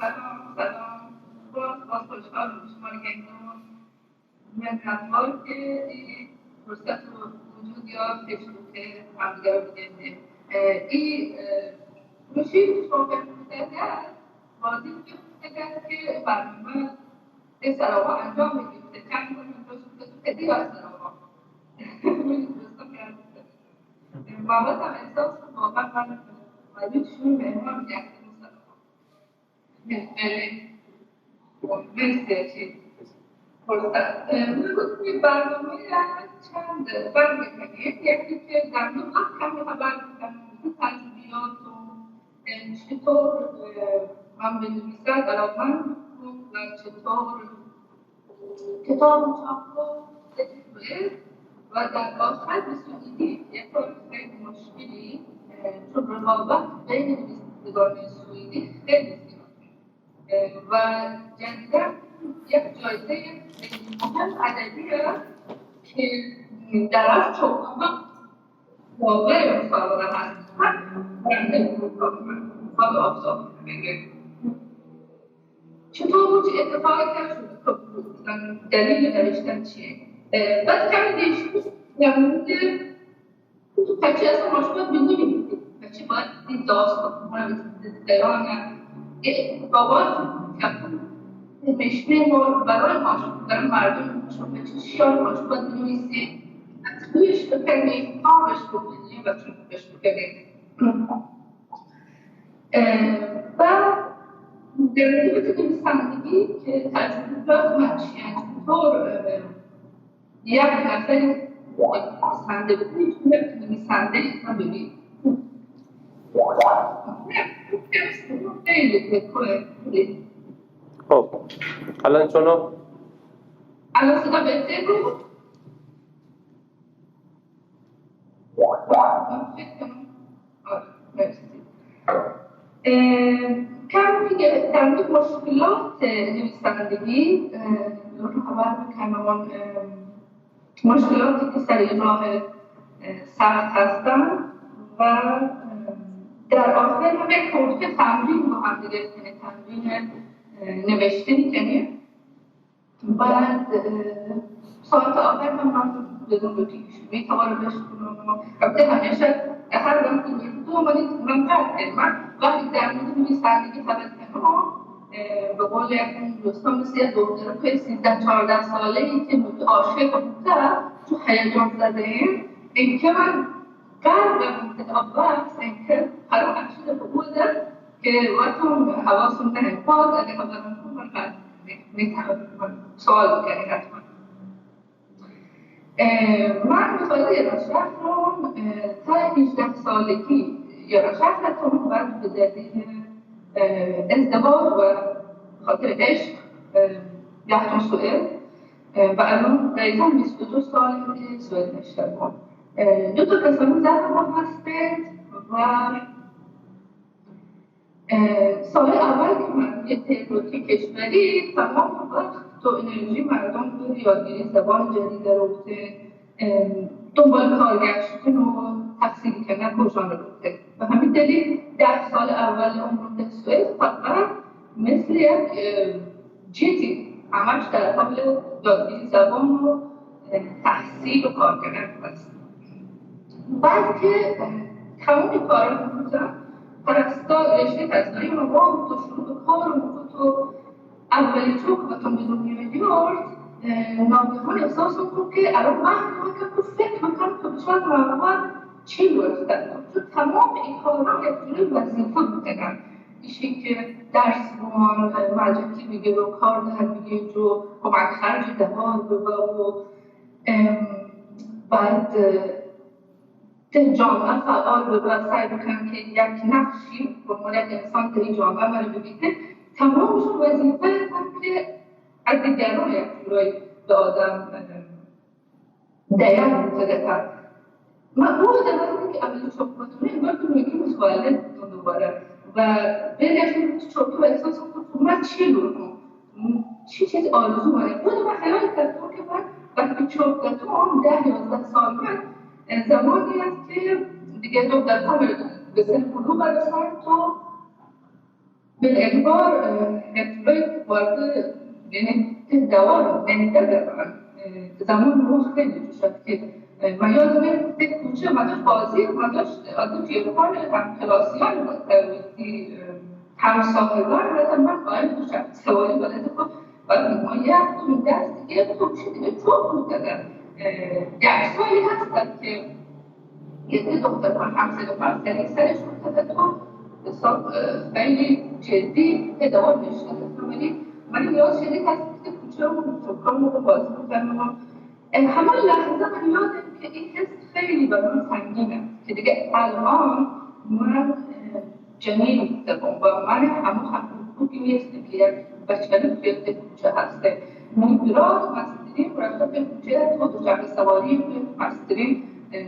سلام، سلام. باز، باز خوشحالم شما رو گندم. من هم باز که این فرصت رو وجود یا فیسبوک همدیگر رو بگندیم. اه، این، اه، گوشی که شما فکر می‌کردن، بازی که فکر می‌کردن که برنامه این سراغا انجام بگیرید. چند تا من دوست که دیگه از سراغا. من دوستم که محبت هم احساس کنم. واقعاً من مدیون شما مهمان یک دوستم. بله. مرسی از این فرصت. اه، من گفتم که برنامه را چند بند کنیم. یکی که در مورد کمی خبر می‌کنم، تجربیات و، اه، چطور، اه، من به نویسر علاقمند بودم و چطور کتاب چاپ و و در آخر به سوئدی یک کار خیلی مشکلی، اه، چون رقابت بین نویسندگان سوئدی خیلی زیاده. اه، و جدیداً یک جایزهٔ خیلی مهم ادبی هست که در هر چهارم واقع مسابقه هست. برنده مسابقه، مسابقه آفتاب می‌گه. چطور بود؟ چه اتفاقی افتاد؟ دلیل نوشتن چیه؟ اه، بعد کمی دیشتم در مورد که چی اصلاً مشکلات بینیمی، که چی باید این داستان رو دیگران اتفاقات می‌شنه و برای مشکل، برای مردم چون به چی شیار مشکلات بنویسید، تویش بکنید، کارش بکنید و چون بکنید. اه، و در مورد نویسندگی که تجربیات من چیه، چطور، اه، یک نفری نویسنده ببینید، یک نویسنده ایسا ببینید. خیلی خوبه. خب، الان چونو؟ الان صدا بهتر بود؟ آره، مرسی. اه، کمی دیگه در مورد مشکلات نویسندگی، اه، رو خبر می‌کنم. اه، مشکلاتی که سر این راه، اه، سخت هستن و، اه، در آخر هم یک توصیه تمرین با هم دیگه کنه. تمرین، اه، نوشتنی کنه. بعد، اه، ساعت آخر هم من بدون که می‌توانم بشکنم. البته همیشه هر وقت می‌گم تو من، من قطع کردم. من وقتی در مورد نویسندگی خبر کنم، اه، به قول یک دوستان مثل یک دختر که سیزده چهارده ساله‌ای که عاشق بوده، تو هیجان زده این که من قرار بوده اول اینکه قرار اکشن بوده که وقتم حواسم نه باز اگه خبرم کنم من قطع می‌تونم سوال بکنی حتما. اه، من متولد ایرانشهرم، اه، تا هجده سالگی ایرانشهر هستم، بعد به دلیل، اه، ازدواج و خاطر عشق، اه، رفتم سوئد، اه، و الان دقیقاً بیست و دو سال که سوئد نشتم. اه، دو تا پسر زن ما هستید و اه، سال اول که من یه ترم کشوری، تمام وقت و انرژی مردم به یادگیری زبان جدید رفته، اه، دنبال کار گشتن و تحصیل کردن کجان رفته. به همین دلیل ده سال اول عمرم در سوئد فقط مثل یک، اه، جیتی همش در حال یادگیری زبان و، اه، تحصیل و کار کردن است. بعد که، اه، تمام کارا رو بودم، پرستار رشته تجزیهٔ مواد و شروع به کار و بود و اولین چوک وقتم به دنیا یارد، اه، ناگهان احساس کنم که الان وقت ما که تو فکر می‌کنم که بچار مواد چی گوشتن. تو تمام این کارا یک جوری وظیفه بودن. ایشی که درس بوان، مدرکی بگیر و کار در بگیر و کمک خرج دوار ببا و، ام، بعد، اه، در جامعه فعال ببا، سعی بکن که یک نقشی به عنوان یک انسان در این جامعه مرا بگیره. تمامشون وظیفه هم که از دیگران یک جورایی به آدم، اه، دقیقاً متوجه. من او آدم وقتی که اولی چوب بکنه، انگار که میگی متولد بودم دوباره. و برگشتم تو چوب و احساس کنم که من چی رو کنم؟ چی چیز آرزو منه؟ خود من خیال کردم که من وقتی چوب کردم، ده یازده سال من، زمانی است که دیگه دخترها به سن بلوغ برسن تو بالاعتبار، اه، هتلر وارد، یعنی، دوار، یعنی، در، اه، زمان ما خیلی پیش رفت که، اه، من یادمه یک کوچه ما داشت بازی، ما داشت، اه، دو تیرپان همکلاسیان، اه، همسایگان، مثلاً من قایم بودم سواری بلد بود، بعد ما یک دو دست دیگه، خب، چی دیگه، چوب می‌زدن. اه، یک سالی هستن که یه دختر من همسایه من سریع سرش می‌زد، تو حساب، اه، خیلی جدی ادامه داشته. ولی من نیاز شدید هست که کوچه رو، سکان رو بازی می‌کنم. اه، همان لحظه من یادم که این حس خیلی بر من سنگین است که دیگه الان من، اه، جنین بودم و من همون حقوقی نیست که یک بچه توی کوچه هسته. من برات مسترین رفته به کوچه، تو دوچرخه سواری، مسترین، اه،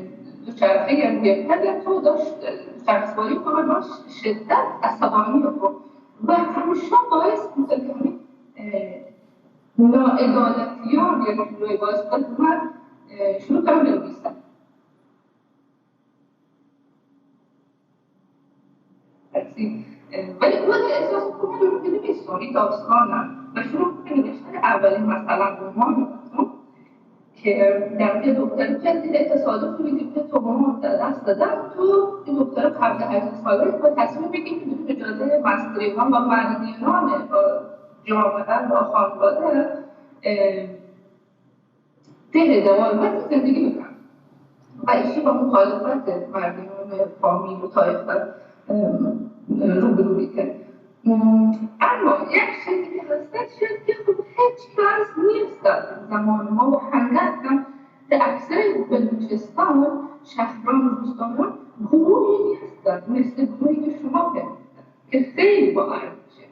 دوچرخه، یعنی، پدر تو داشت، اه، دوچرخه سواری کنه، باش شدت عصبانی خود و همیشه باعث می‌کنه که همین، اه، ناعدالتی‌ها یک جورایی باعث می‌کنه که من، اه، شروع کنم بنویسم. اه، ولی خود احساس کنم که نمی‌سوری داستانم و شروع کنم نوشتن اولین، مثلاً، رمان خودم که در مورد دختر جدید تصادف می‌بینیم که تو با ما دست دادن، تو این دختر پانزده هجده ساله و تصمیم می‌گیری که بدون اجازه مستریان و مردینان، اه، جامعه و خانواده، اه، تیر دوار وقت زندگی می‌کنن و ایشی با مخالفت مردمان فامیل و طایفه، اه، روبرو می‌کنه. ام، اما یک چیزی که هستش، شاید که خب هیچ کس نیست در زمان ما و هنگه هم در اکثر بلوچستان، شهران و روستایان گروهی نیست، مثل گروهی که شما فکر می‌کنید که خیلی با ارزشه.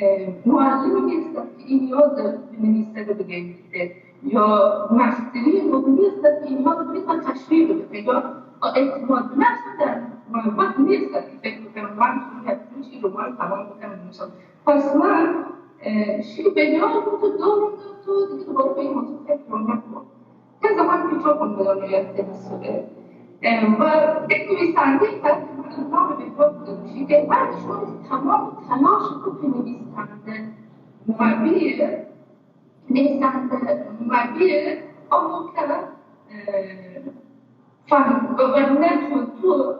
اه، معلمی نیست که این نیاز بنویسه رو بگیرید، یا مستری نیست که این نیاز بنویسه تشریح بده، یا اعتماد به نفس در محبت نیست که فکر بکنم من می‌تونم یک روزی رو من تمام بکنم. مثلاً، پس من، اه، شی بگیرم تو دو روز تو دیگه دوباره به این موضوع فکر رو نکن. که زمان پیچو کن به دنیا تناسبه. اه، و یک نویسنده که نام به خود می‌شه که من شما تمام تلاش کو که نویسنده مبیر، نویسنده مبیر، اما که، اه، فهم و، و نه تو، تو،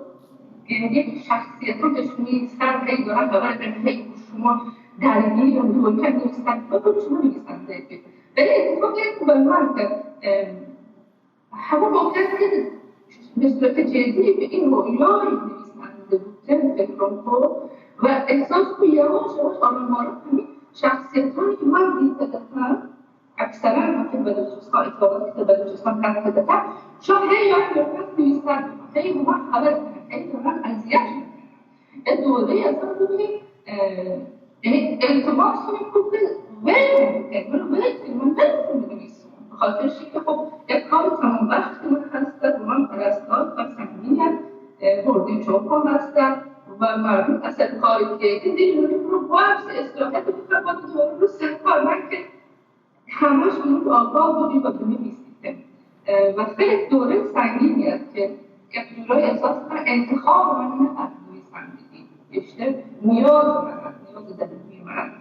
یعنی یک شخصیت رو که شما سر هی دارن خبر کنن، هی شما درگیر و دور که نویسنده، تو شما نویسنده بید. ولی اتفاقی که بر من که، اه، همون موقع که به صورت جدی به این رویای نویسنده بودن فکر رو و احساس کو یواش یواش آرام آرام همین شخصیت‌هایی که من دیده داشتم، اکثراً وقتی بلوچستان، اتفاقاتی که بلوچستان حرف زدم، شاید هی یاد گرفتم نویسنده، هی من خبر کنم، هی به من اذیت می‌کنم. یه دوره اصلاً بود که، اه، یعنی التماس می‌کنم که ول کنید، من ول کنید، من نمی‌تونم بنویسم. به خاطر اینکه خب یک کار تمام وقت که من هستم و من پرستار و سنگینم، اه، بردی چوب هم هستم و مردم اصلاً کاری که دیدی رو باید استراحت بکنم، باید دوباره رو سر کار. من که همش بود آگاه بودی و بنویسید. اه، و خیلی دوره سنگینی است که یک جورایی احساس کنم انتخاب من نه از نویسندگی، بیشتر نیاز من است، نیاز درونی من است.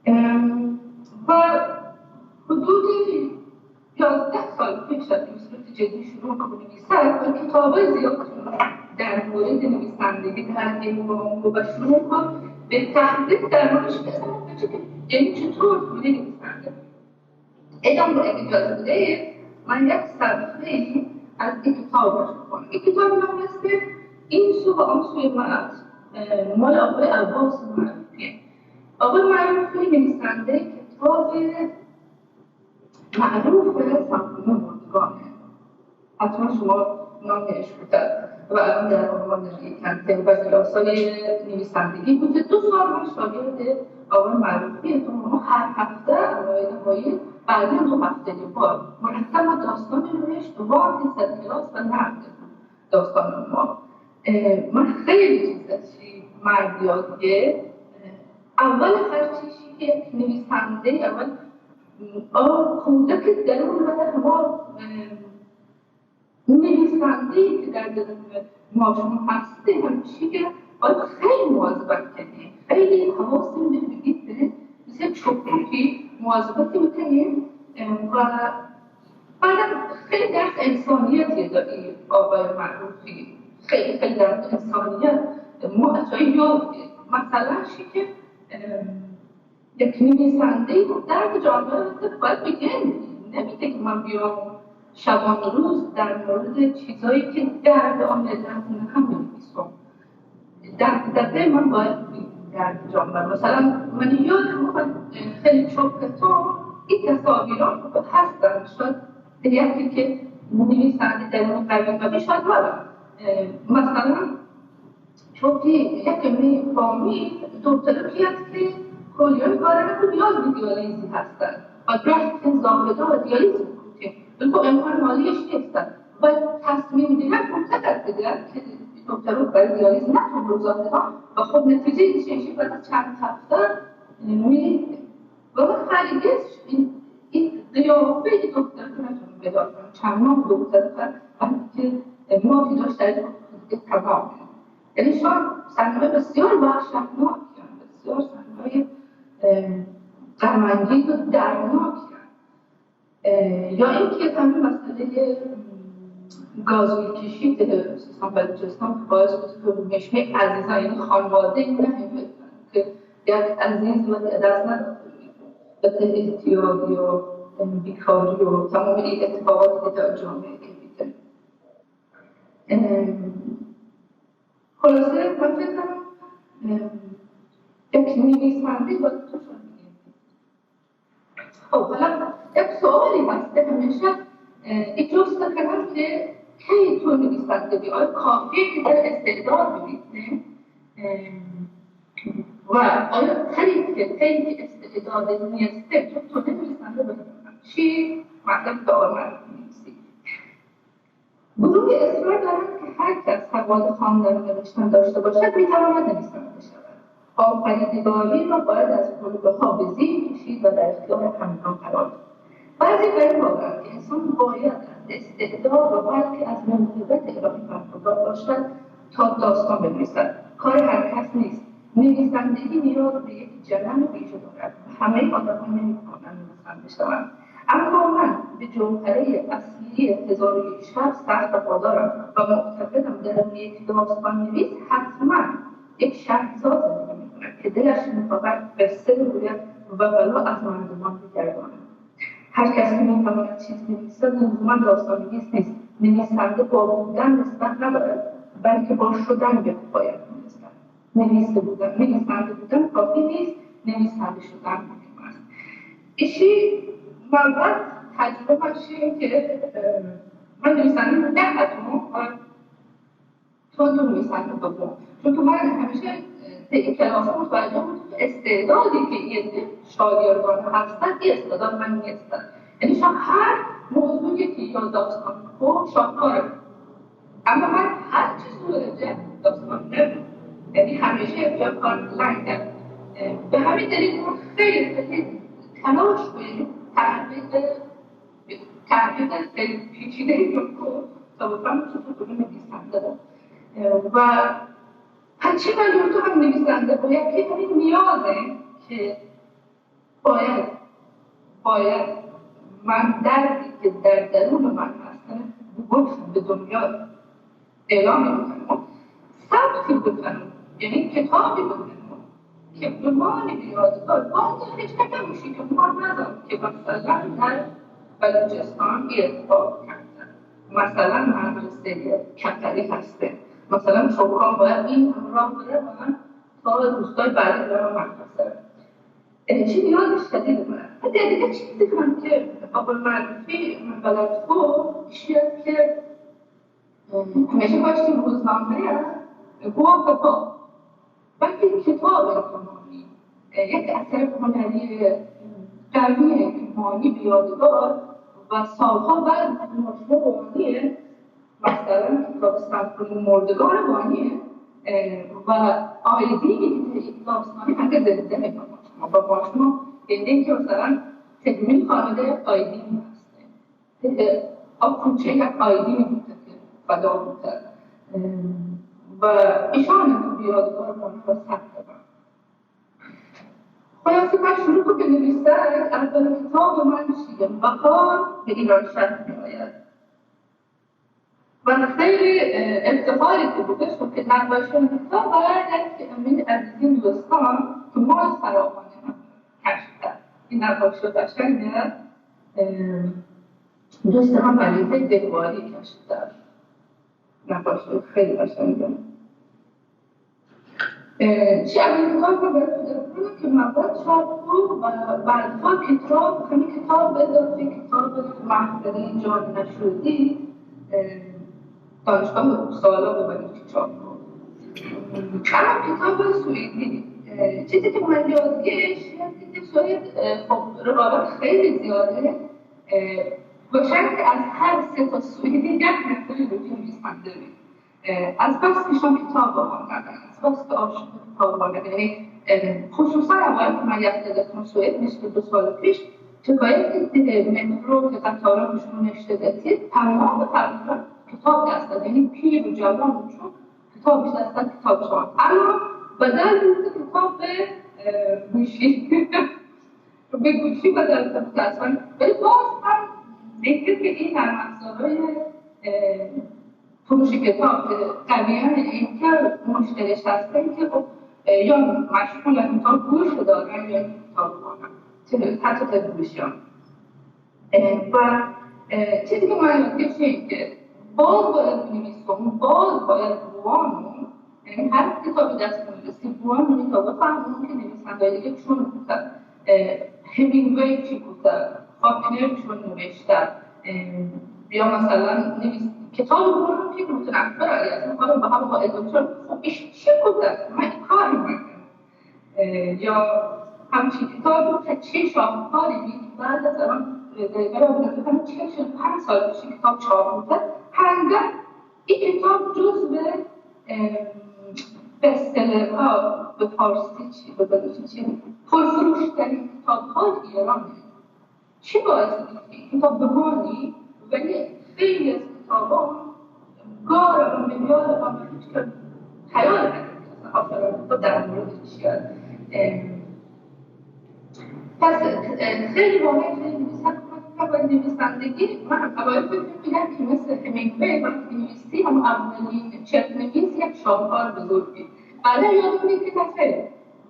ام، و حدود یازده سال پیش از به صورت جدی شروع کنم نویسه و کتابای زیاد در مورد نویسندگی در این و شروع کن به تحقیق در موردش، که یعنی چطور بوده نویسنده. ادامه اگه اجازه بده، من یک صفحه‌ای از این کتاب رو کنم. این کتاب نام است این سو و آن سوی مغز، اه، مال آقای عباس معروفیه. آقای معروفی نویسنده کتاب معروف ساختمان مردگانه. حتماً شما نام نوشته و الان در عنوان یک کمتر و کلاسای نویسندگی بوده. دو سال من شاگرد آقای معروفی هستم. ما هر هفته اوایل ماه، بعداً دو هفته یه بار مرتب ما داستان نوشت، وارد صد کلاس و نقد داستان ما. اه، من خیلی چیز از شی مرد یاد گرفت. اه، اول هر چیزی که یک نویسنده اول، اه، کودک درون و ما، اه، نویسنده‌ای که در درون ما شما هستی، همیشه که باید خیلی مواظبت کنی، خیلی حواسمون بگیره، مثل چوپوکی مواظبتی بکنیم. اه، و بعدم خیلی درس انسانیتی داری آقای معروفی، خیلی خیلی درس انسانیت ما اتایی یاد بگیریم. مثلا شی که، اه، یک نویسنده‌ای خب درد جامعه رو باید بگیم، نمیگه که من بیام شبانه روز در مورد چیزایی که درد آن ملت نه هم بنویسم. دقیقه من باید در جامعه، مثلا من یادم اومد خیلی چوب کتاب این تصاویران هستن، شاید یکی که نویسنده در اون قوی قوی شاید ولا مثلا چوبی یک می فامیل دکتر پیاد که کلیان کارن که نیاز به دیالیزی هستن و درد که زاهده و دیالیز بکنه، بلکه امکان مالیش نیستن. و تصمیم گیرن منتقد بده که دکتر رو برای دیالیز نتون رو زاهدان و خب نتیجه ایش ایشی بعد از چند هفته میره. و من هرگز این، این قیافهٔ دکتر رو نتونم پیدا کنم. چند ماه دکتر کرد، وقتی که ماهی داشت در این دیگه تمام. یعنی شاید صحنه‌های بسیار وحشتناکی هستن، بسیار صحنه‌های، اه، غم‌انگیز و دردناکی هستن. اه، یا اینکه همین مسئلهٔ گازوئیل کشی که سیستان بلوچستان که باعث بود که مشمه عزیزان، یعنی خانواده این نهنگه که یک عزیز و دست نداده بود، به اعتیادی و بیکاری و تمام این اتفاقاتی که در جامعه که می‌گذره. اه، خلاصه من فکر کنم، اه، یک نویسنده باید تو شد دیگه. خب حالا یک سوالی هست که همیشه، اه، این جست کنم که کی تو نویسنده بی؟ آیا کافیه که در استعداد ببیته؟ اه، و آیا تری که، تری که استعداد نیسته، تو، تو نویسنده ببی؟ چی مطلب دارم نویسی؟ گروهی اصرار دارند که هر کس سواد خواندن و نوشتن داشته باشد، می‌تواند نویسنده بشود. آفریدگاری را باید از کلبه‌ها به زیر کشید و در اختیار همگان قرار داد. بعضی بر این باورند که انسان باید از استعداد و بلکه از موهبت الهی برخوردار باشد تا داستان بنویسد. کار هر کس نیست. نویسندگی نیاز به یک جنم ویژه دارد و همهٔ آدم‌ها نمی‌توانند نویسنده شوند. اما من به جوهرهٔ اصلی هزار و یک شب سخت وفادارم و معتقدم در یک داستان‌نویس حتماً یک شهرزاد زندگی می‌کند که دلش می‌خواهد قصه بگوید و بلا از مردمان بگرداند. هر کس که می‌تواند چیز بنویسد لزوما داستان‌نویس نیست. نویسنده با بودن نسبت ندارد، بلکه با شدن به باید دونستن. نویسه بودن، نویسنده بودن کافی نیست، نویسنده شدن مهم است. ایشی من وقت تجربه شیم که، اه، من نویسنده نهتم و چون تو نویسنده ببو. چون که من همیشه، اه، ته کلاس متوجه بودم که استعدادی که یه شاگردان هستن، این استعداد من نیستن. یعنی شما هر موضوعی که یا داستان خود شاهکاره. اما من هر چیز رو در جه داستان نبود. یعنی همیشه یک جا کار لنگ کرد. اه، به همین دلیل ما خیلی، خیلی تلاش کنیم، تحقیق تحقیق خیلی پیچیده‌ای رو کو تا بفهمم چطور کدوم نویسنده رو. و هرچی من گفتم هم نویسنده باید که همین نیازه که باید، باید من دردی که در درون من هستم بگوشم به دنیا. اعلام بکنم، ثبت بکنم، یعنی کتابی بکنم که به عنوان یادگار، باز هیچ کس نمیشه که ما ندارم که مثلاً در بلوچستان یه اتفاق کردن، مثلاً مدرسهٔ کپری هسته، مثلاً چوکان باید این راه بروند تا روزهای بعدی برن مدرسه. اه، چی یاد شدید من. و دیگه چیزی هم که آقای معروفی من بلد بود، ایشی است که همیشه باش روزنامه گوه کتاب، بلکه کتاب تمامی یک اثر هنری قوی که مانی به یادگار و سالها بعد مجموع وانی، مثلاً کتاب سرخون مردگار وانی و آیدینی که یک داستانی حق زنده با ما شما، با ما شما، یعنی که مثلاً تکمیل خوانده آیدینی هست. آ کوچه یک آیدینی بوته که فدا بوته. اه، و ایشان هم به یادگار مانده و ثبت بنت. خلاصه من شروع کو که نویسه اول کتاب من شیرین بهار به ایرانشهر می‌آید. و خیلی، اه، افتخاری که بودش که نقاشی کتاب یک من عزیزین دوستان که مال فراوانی هم کشته. این نقاشی قشنگه، اه، دوست هم علیزه دلواری کشته. نقاشی خیلی قشنگه. اه، چی اولین کار رو باید بکنم که مواد چاپ رو و بعدها کتاب، همین کتاب به اضافه کتاب محفل جان نشودی، اه، دانشگاه اوپسالا به بلوچی چاپ رو. اما کتاب سوئدی، اه، چیزی که من یاد گرفت، یعنی که سوئد، اه، خب، رقابت خیلی زیاده. اه، گوشن که از هر سه تا سوئدی یک نفر رو نویسنده بود. اه، از بس که شما کتاب بخوانید، از بس که عاشق کتاب بخوانید، یعنی، اه، خصوصاً اوایل که من یک دفعه سوئد بیست و دو سال پیش، شکایت که مترو که قطارا روشون نشته داتید، تمام تقریباً کتاب دست داد، یعنی پیر و جوان و چون کتاب دست داد، کتاب چاپ. اما بدل بود کتاب به، اه، گوشی. به گوشی بدل بود اصلاً. ولی باز هم ذکر که این نرم افزارهای، اه، فروش کتاب که قویان این که مشترش هستن که خب، اه، یا مشغول کتاب گوش دارن یا کتاب خوانن. چه حتی تا گوشیان. اه، و، اه، چیزی که من یاد گرفتم که باز باید بنویسم، باز باید بوانم، یعنی هر کتاب دست نویسی بوانم تا بفهمم که نویسنده‌های دیگه چون بوده، اه، همینگوی چی بوده، فاکنر چون نوشته، اه، یا مثلاً نویس-، کتاب بوانم که متنفر علی از این کارم به هم با ادامه خب ایش چی بوده؟ من این کار می‌کنم. اه، یا همچین کتاب رو که چه شاهکاری بود، بعد از الان دقیقه رو بگم، فکر کنم چهل چهل و پنج سال پیش این کتاب چاپ بوده، هنگه این کتاب جزو، اه، بستسلرها، به فارسی چی، به بلوچی چی، پرفروش‌ترین کتاب‌های ایرانه. چی باعث بود که کتاب بمانی؟ ولی خیلی از کتابان گار و میلیار و هیچ کس خیال نکرد که اصلاً آفرین تو در مورد چی هست. اه، پس، اه، خیلی واقعاً خیلی نویسنده، نویسندگی، من اوایل فکر می‌کردم که مثل همینگوی وقتی نویسی هم اولین چرخ‌نویس یک شاهکار بزرگی. بعداً یادم میاد که نه خیر،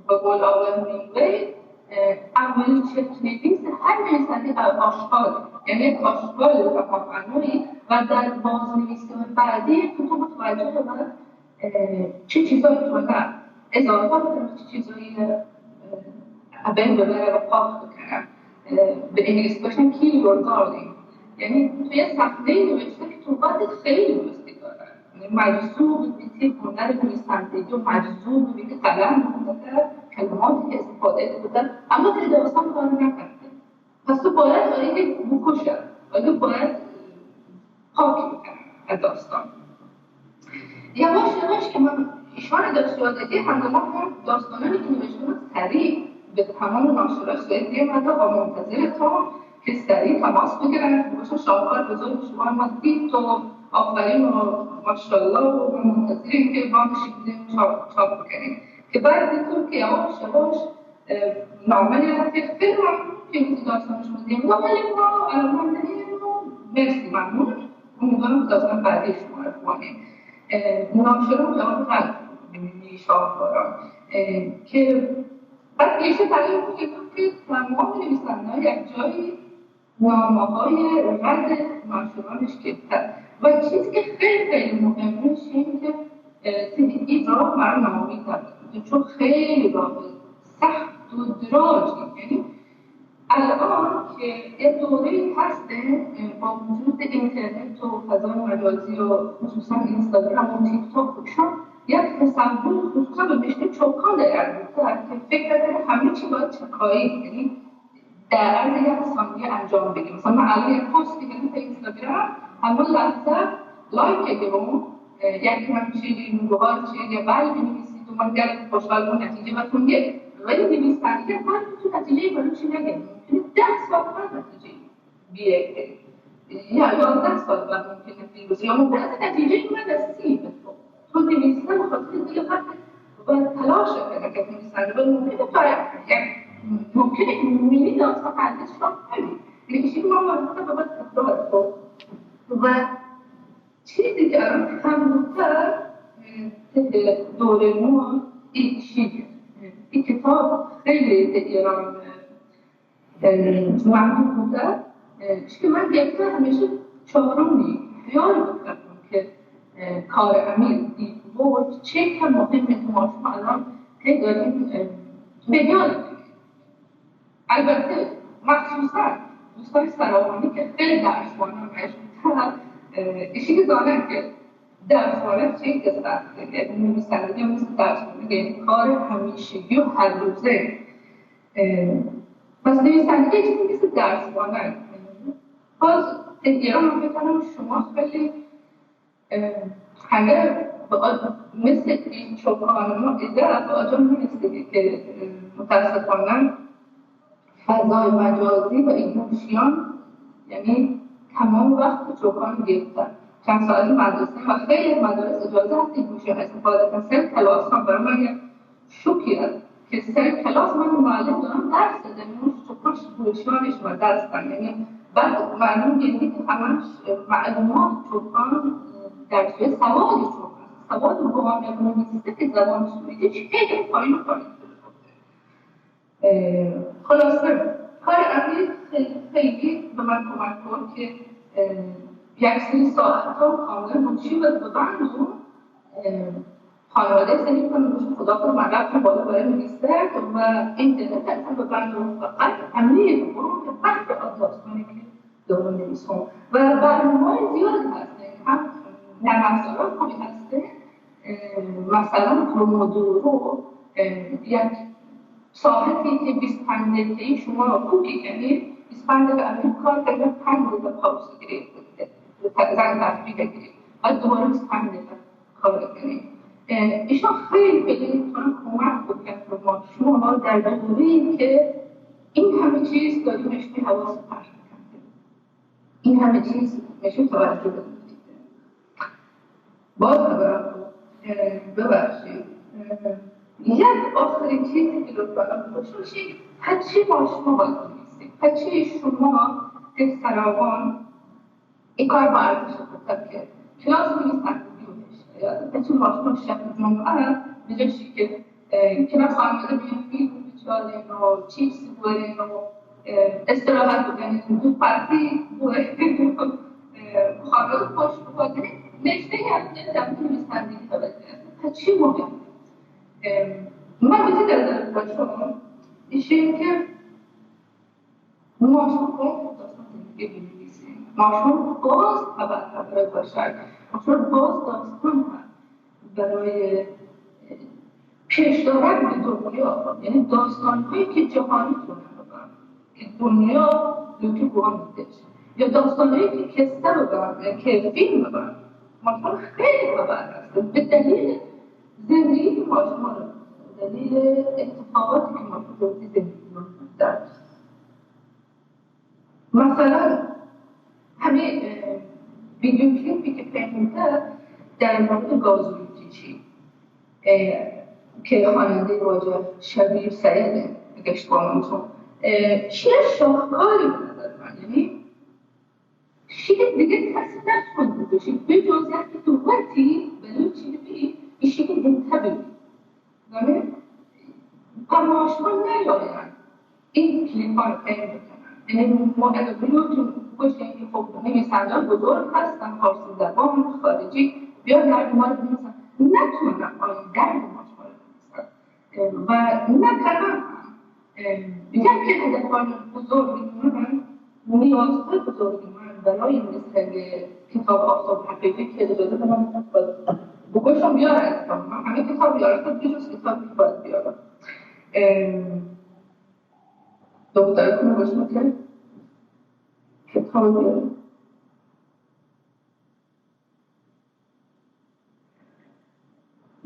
به قول آقای همینگوی، اه، اولین چرخ‌نویس هر نویسندهٔ آشغال، یعنی یک آشغال و معنوی و در بازنویس‌های بعدی که تو متوجه به، اه، چه چیزایی تو نه اضافه بکنه، چه چیزایی، اه، از بین ببره و پاک بکنه. اه، به انگلیسی باشن kill your darling، یعنی تو یه صفحه‌ای نوشته که تو وقت خیلی دوستی داره. مجذوب به تیپ هنر نویسندگی و مجذوب به که قلم بوده، کلماتی که استفاده بوده، اما که داستان کار نکرده. پس تو باید آیه بکشه، آیه باید پاک بکنه از داستان. یواش یواش که من ایشان دست یاد دادی، همزمان هم داستانانی که نوشته بود سریع به تمام ناشرش سوئد می‌آمد و منتظر تو که سریع تماس بگیرن، بگوشن شاهکار بزرگ شما ما دید و آفرین و ماشاءالله و ما منتظریم که ما بشیم چاپ، چاپ بکنیم. که بعد دیدم که یواش یواش، اه، نامه یا که فیلم هم که می‌تونی داستانش رو دیم و ولی ما علاقه‌مند و مرسی ممنون. امیدوارم که داستان بعدی شما رو بخوانیم. اه، ناشرم جواب قلب می‌بینی شاهکاران. اه، که بعد پیشه برای اون که گفت که تمام نویسنده‌ها یک جایی نامه‌های رد ناشرانش گرفتن. و چیزی که خیلی خیلی مهمه، این که، اه، تیدی ای راه برای ناامید نبود، چون خیلی راه سخت و دراجی. یعنی الان که یه دوره‌ای هسته، اه، با وجود اینترنت و فضای مجازی و خصوصاً اینستاگرام و تیک تاک و ایشان، یک تصور خصوصاً به مشکل چکان در که فکر کنه همه چی باید چکایی، یعنی در عرض یک ثانیه انجام بگیره. مثلاً من الان یک پست می‌کنم تو اینستاگرام، همون لحظه لایک گرم، اه، یک همچین گوهار چه یا قلب نویسید و من گرم خوشحال اون نتیجه و تونگه. ولی نویسندگی قلب تو نتیجه برای چی نگه؟ ممکنه ده سال بعد نتیجه بیه. یا یازده سال بعد ممکنه فیروز یا مبارز نتیجه من رسید. تو نویسنده به خاطر دل خط و تلاش کنه که نویسنده به ممکنه تا یک ممکنه که می‌بینی داستان ارزش کم نبی، ولی ایشی ما مربوطه به وقت تکرار کن و چیزی که الان کم بوده، اه، دور ما، این چی، این کتاب خیلی در ایران، اه، محبوب بوده. اه، چون من گرفتم همیشه چهارمی خیال بکنم که، اه، کار امیر دیدبرد چه که مهمه که ما شما الان هی داریم، اه، به یاد می‌گیریم. البته مخصوصاً دوستان سراوانی که خیلی درس وانان مجبور، اه، ایشی که دانن که درس وانان چه که سخته، یعنی نویسندگی مثل درس وانان، یعنی کار همیشگی و هر روزه. اه، پس نویسندگی چیزی مثل درس وانان. باز ایران هم بکنم شما خیلی اه، اگر به آ-، مثل این چوپان ما ایده به آجان می‌رسیدی که، اه، متاسفانه فضای مجازی و این گوشیان، یعنی تمام وقت چوپان گرفتن. چند ساعت مدرسه و خیلی از مدارس اجازه هست این گوشیان استفاده کنن. سر کلاس هم برای من یک شوکی است که سر کلاس من معلم دارم درس دادم، اون چوپان گوشیانش و درس دادم. یعنی بعد معلوم گردی که همش معلومات چوپان در توی سواد چوپان، سواد گام نویسیده که زبان سوئدیش خیلی پایین و پایین شده. اه، خلاصه کار امیر خیلی، خیلی به من کمک کرد که، اه، یک سری ساعت ها کاملا مچی و ببند و، اه، خانواده زندگی کنم، روش خدا کنم، من رفتم بالا برای نویسه و اینترنت اصلا به بند و فقط امیر برو که بحث آن داستانی که دارم نویسم و برنامه‌های زیادی هستن، هم نرم افزارهای خوبی هستن، اه، مثلاً پرومودورو، اه، یک ساعتی که بیست و پنج دقیقه‌ای شما کوکی کنید، بیست و پنج دقیقه امیر کار کنید، پنج دقیقه پاوس گرفت، زن تفریح گرفت، بعد دوباره بیست و پنج دقیقه کار کنید. اه، ایشان خیلی، خیلی می‌تونه کمک بکنه به ما. شما در دوره‌ای که این همه چیز داریم، اشتی حواس پرت می‌کنیم. این همه چیز می‌شه توجه بدید. باز خبرم بود. اه، ببخشید. اه، یک آخرین چیزی که لطفاً بگوشم، چی، پچی ما شما باید بنویسیم؟ پچی شما که سراوان این کار با ارزش خطر که کلاس نیست تقریبی بودش. پچی ما شما شب جمعه به جای که اه، کلاس آمده بیان فیلم بچارین و چیپس بورین و، اه، استراحت بکنین، دو پارتی بورین و، اه، خانه خوش بکنین، نشته یه هفته دم نویسندگی خبر گرفت. پچی مهم؟ اه، من بودی در در باشم، ایشین که ماشوم باز داستان زندگی بنویسه. ماشوم باز خبر خبر باشد. ماشوم باز داستان هست برای پیش دارن به دنیا. یعنی داستان‌هایی که جهانی تونه ببن، که دنیا لوتی بوان می‌دهش. یا داستان‌هایی که کسته ببن، که فیلم ببن. ماشوم خیلی خبر هست. به دلیل زندگی که ماشوم رو، به دلیل اتفاقاتی که ماشوم رو زندگی رو در مثلاً همین، اه، ویدیو کلیپی که پنهوده در مورد گازوئیل کشی، اه، که خوانندهٔ واجه شبیر سعید، اگه اشتباه نکنم، اه، شعر شاهکاری به نظر من، یعنی شعر دیگه کسی نتونه بکشه، به جز که تو وقتی بلوچی بی، این شعر دیگه ببین. یعنی، پا ماشما نیاین این کلیپا رو پین بکنن. یعنی، ما اگه بلوچ باشیم که خب نویسنده‌های بزرگ هستن، فارسی زبان، خارجی، بیان در ما رو بنویسن. نتونن آن درد ماشما رو بنویسن. و نکنن هم. اه، یکی هدفان بزرگ من، نیازهای بزرگ من برای نوشتن کتاب آفتاب حقیقی که اجازه بدن بگوشم بیارن کتاب. من همه کتاب بیارم، خب بجز کتابی که باید بیارم. اه، دختر کنه باشم که کتاب بیارم.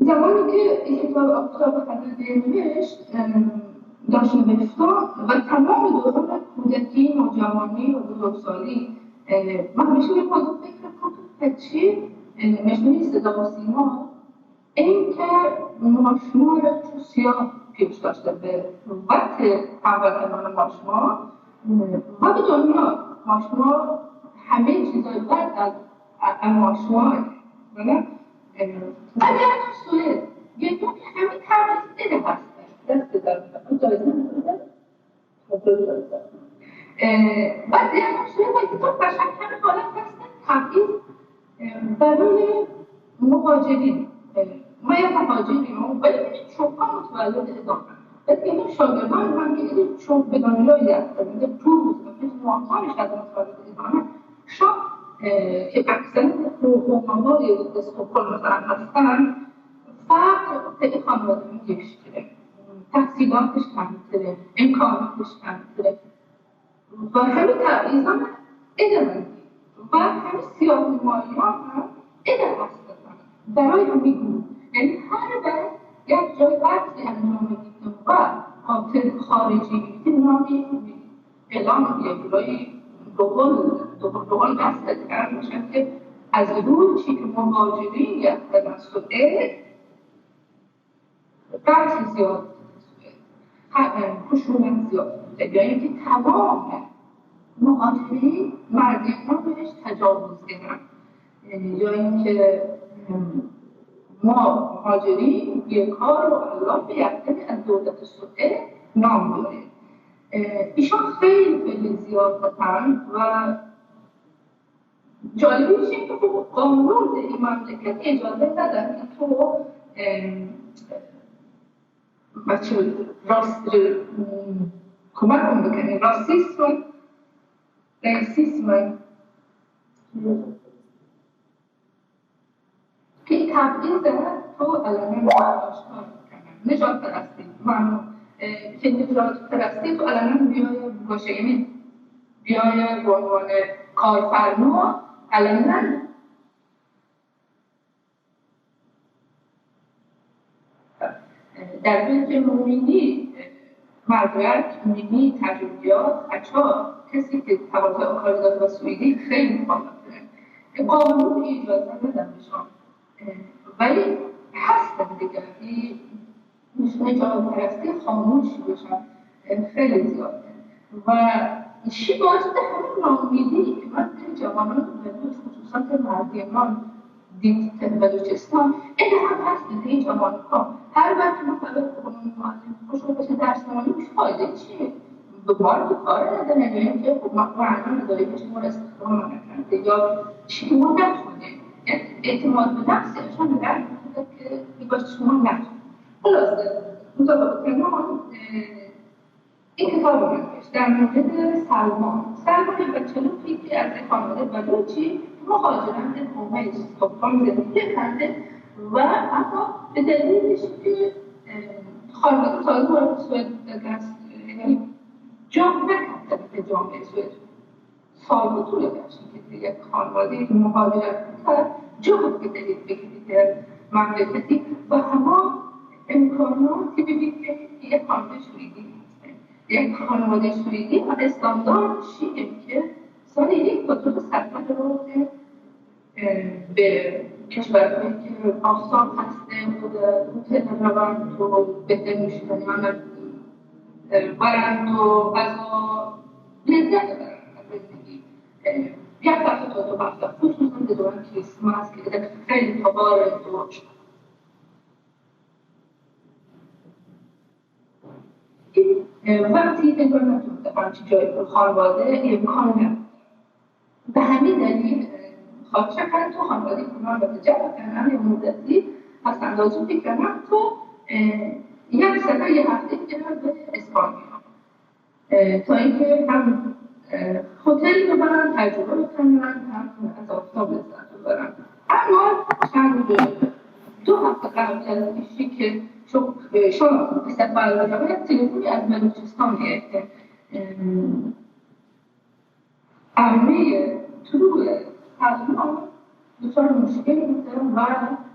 زمانی که این کتاب آفتاب حقیقی نوشت، اه، داشت نوشتن و تمام دوران کودکی، نوجوانی و بزرگسالی، اه، من همیشه می‌خواستم فکر کنم که چی، اه، مجموعهٔ صدا و سیما، این که ماشما را تو سیاه پیش داشته به وقت هموطنان ما شما و به دنیا. ما شما همه چیزای بد از، از ما شما، نه؟ و در سوئد یه دو همین تبعیض دیده هست. دست دارم. اون جایزه می‌ده. اه، بعد یک شعر که تو قشنگ همین حالت هست، تبعیض، اه، برای مهاجرین. اه، ما یک مهاجریم، ولی چوکا متولد ایران. بعد که این شاگردان هم که این چون به دنیا رفتن، میگه تو روز که پیش ماه‌ها می‌شه از متولد ایران، شما، اه، که اکثر حقوق‌نمای استکهلم مثلاً هستن، فقر خیلی خانواده می‌گیره. تحصیلاتش کمتره، امکاناتش کمتره و همه تبعیضان ادامه و همه سیاه‌نمایی‌ها هم ادامه هستن برای همه گروه. یعنی هر وقت یک جای قتلی انجام می‌دیم و قاتل خارجی می‌بینیم، نامی اعلام می‌کنیم، جلوی دوبل، دوبل، دوبل دست می‌شن که از روی چی که مهاجرین یا توسط قتل زیاد بوده، خشونت زیاد بوده، یا اینکه تمام مهاجرین مردین بهش تجاوز کردن، یا اینکه ما مهاجرین بیکار و الان به یقین از دولت سوئد نام داریم. ایشان خیلی خیلی زیاد بودن و جالبیش این که خب قانون این مملکت اجازه نداد که تو، ام، بچه راست، ام، کمک هم بکنی. راسیسم، ریسیسم که تبعیض تو علنا آشکار می‌کنن. نژاد پرستی، ممنون. اه، که نژاد پرستی تو علنا بیای باشه، یعنی بیای به عنوان کارفرما علنا در حالی که می‌بینی مدرک، می‌بینی تجربیات، بچه‌ها، کسی که تقاضای کار داره و سوئدی خیلی بالا داره. این قانون که اجازه ندن بهشان. ولی هستن دیگه. این نژاد پرستی خاموش بشن خیلی زیاده و ایشی باعث شده همین ناامیدی که من بین جوانان بلوچ، خصوصاً که مردمان دید بلوچستان، این هم هست. این جوان ها هر وقت ما خبر کنم معلم خوش رو بشه درس نمانی، مش فایده چیه؟ دوباره تو کار نداره، یعنی که خب ما، ما الان نداریم که شما رو استخدام نکنده یا چی ما نخونه. یعنی اعتماد به نفسشان به درد می‌خوره که باش شما نخونه. خلاصه، مطابق کنان، اه، این کتاب رو نوشت در مورد سلمان. سلمان یک بچه لوکی که از یک خانواده بلوچی مهاجرت به حومهٔ استکهلم زندگی کرده و اما به دلیلش که، اه، خانواده تازه وارد سوئد دست، یعنی جا نکرده به جامعهٔ سوئد. سال و طول بخشی که یک خانواده مهاجرت بوده، جهد بدهید به یک مملکتی و هما امکاناتی بدید که یک خانواده سوئدی هست. یک خانواده سوئدی و استاندارد شیه که سال یک و دو سفر رو که، اه، به کشورهایی که آفتاب هسته و در هتل روند و بهترین نوشیدنیان، اه، ورند و غذا لذت ببرن از زندگی. اه، یک هفته تا دو هفته، خصوصاً در دوران کریسمس که خیلی تبار تو، اه، وقتی انگار نتونسته همچین جایی، خانواده امکان نداره. به همین دلیل، اه، خواهش کردن تو خانواده کنان و جمع کنن، یه مدتی پس اندازی بکنن تو، اه، یک سفر یه هفته بکنن به اسپانیا. اه، تا اینکه هم، اه، هتل ببرن، تجربه بکنن، هم از آفتاب لذت ببرن. اما چند روز، دو هفته قبل از اینکه چون، اه، شما به سفر بروید، تلفنی از بلوچستان گرفته. اه، همهٔ طلوع سلمان دچار مشکل بوده و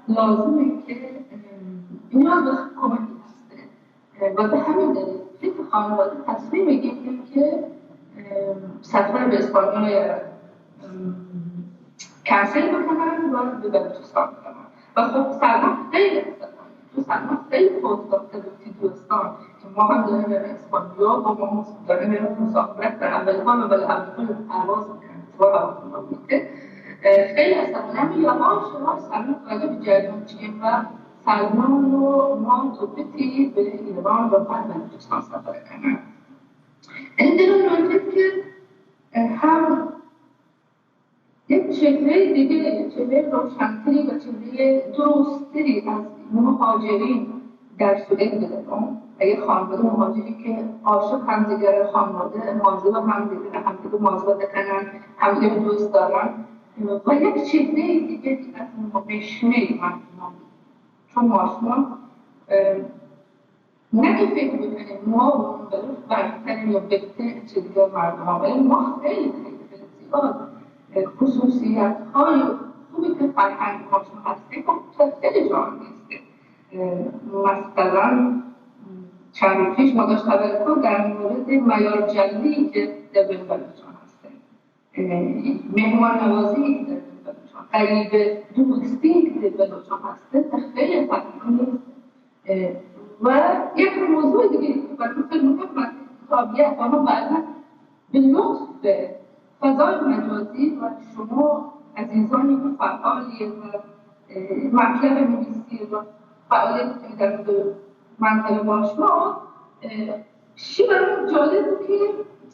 لازمه که، اه، نیاز به کمکی هسته. اه، و به همین دلیل فکر خانواده تصمیم گرفتیم که، اه، سفر به اسپانیا، اه، کنسل بکنن و به بلوچستان بروند. و خب سلمان خیلی عصبانی بود. سلمان خیلی فوج داشته بود که دوستان که ما هم داریم برای اسپانیا و ما هم داریم برای مسافرت در امریکا و بالاخره پرواز می‌کنیم. تو هواپیما می‌ره. اه، خیلی از سرانم یواش یواش سرانم متوجه به جریان چیه و سلمان و ما تو بتی به ایران و بعد بلوچستان سفر کنن. این دلم راجب که، اه، هم یک چهرهٔ دیگه، چهرهٔ روشنتری و چهرهٔ درستری از مهاجرین در سوئد بدانم. و یک خانواده مهاجری که عاشق همدیگر، خانواده مواظب همدیگر، همدیگر مواظبت کنن، همدیگر دوست دارن. و یک چهرهٔ دیگری از مشمه مردمان. چون ما شما، اه، نه که فکر بکنیم ما و اون بلوچ برتریم یا بهترین چه دیگر مردم ها، ولی ما خیلی خیلی خیلی زیاد، اه، خصوصیت های خوبی که فرهنگ ما شما هستیم، خب، خیلی جا نیست. اه، مثلاً چند روز پیش ما داشت خبر کن در مورد میار جلی که در بین بلوچان هستیم. اه، مهمان نوازی در بین بلوچان، غریبه دوستی که در بلوچان هستیم، در خیلی فرهنگ نیست. اه، و یک موضوع دیگه که برای من خیلی مهم است، تابعیت، و ما بعداً به لطف فضای مجازی و شما عزیزانی که فعالی و، اه، مطلب نویسی و فعالیت که در منطقه ما شما، اه، شی برای من جالب بود که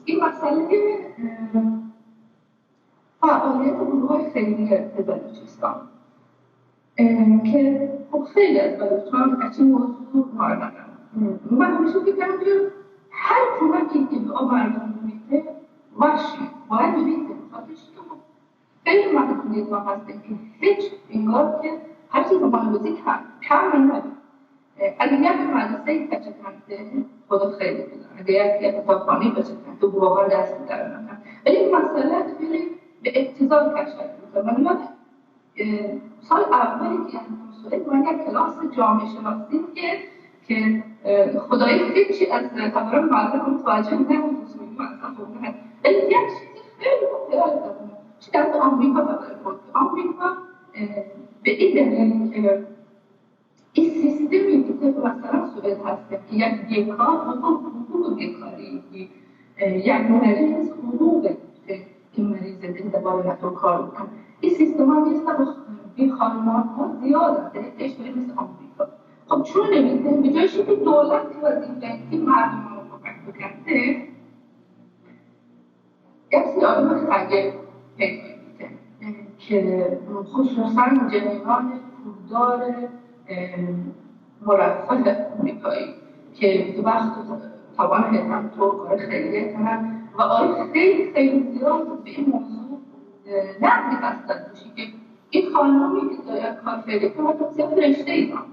این مسئله، اه، فعالیت گروه خیریه در بلوچستان، اه، که خب خیلی از بلوچان از این موضوع ناراحتن. من همیشه فکر کردم که هر کمکی که به مردم می‌ده، وش باید بده، خاطرش که خب خیلی محدودیت ها هستن که هیچ، انگار که هر چیز مانگوزی کم، کم نبود. اگه یک مدرسه بچه کنته، خدا خیلی بده. اگه یک، یک کتابخانه بچه کنته، واقعاً دست در نکن. ولی این مسئله خیلی به ابتذال کشف می‌کنه. من یاد، اه، سال اولی که رفتم سوئد، من یک کلاس جامعه شناسی که، که، اه، خدایی هیچی از خبران معلم متوجه نبود، اصولی من اصلاً خب نه. ولی یک چیز خیلی خوب یاد دارم. چه در آمریکا خبر بود. آمریکا، اه، به این دلیل که این سیستمی که طبق مثلاً سوئد هست که یک بیکار، حقوق، حقوق بیکاری، اه، یک مریض حقوق که این مریض این دفعه نتو کار بکن. این سیستم ها نیست، بی خانمان ها زیاد است، یعنی کشوری مثل آمریکا. خب چون نمی‌کنه؟ به جایش که دولت وظیفه که مردم رو کمک بکنه، یک سری آدم خگه پیدا می‌کنه که خصوصاً جنینان پولدار، اه، مرفه آمریکایی که وقت و توان هم تو کار خیریه کنن و آقای خیلی خیلی زیاد به این موضوع، اه، نقدی هستن بشه که این خانمی که داره کار خیریه کنه، مثلاً فرشته ایران.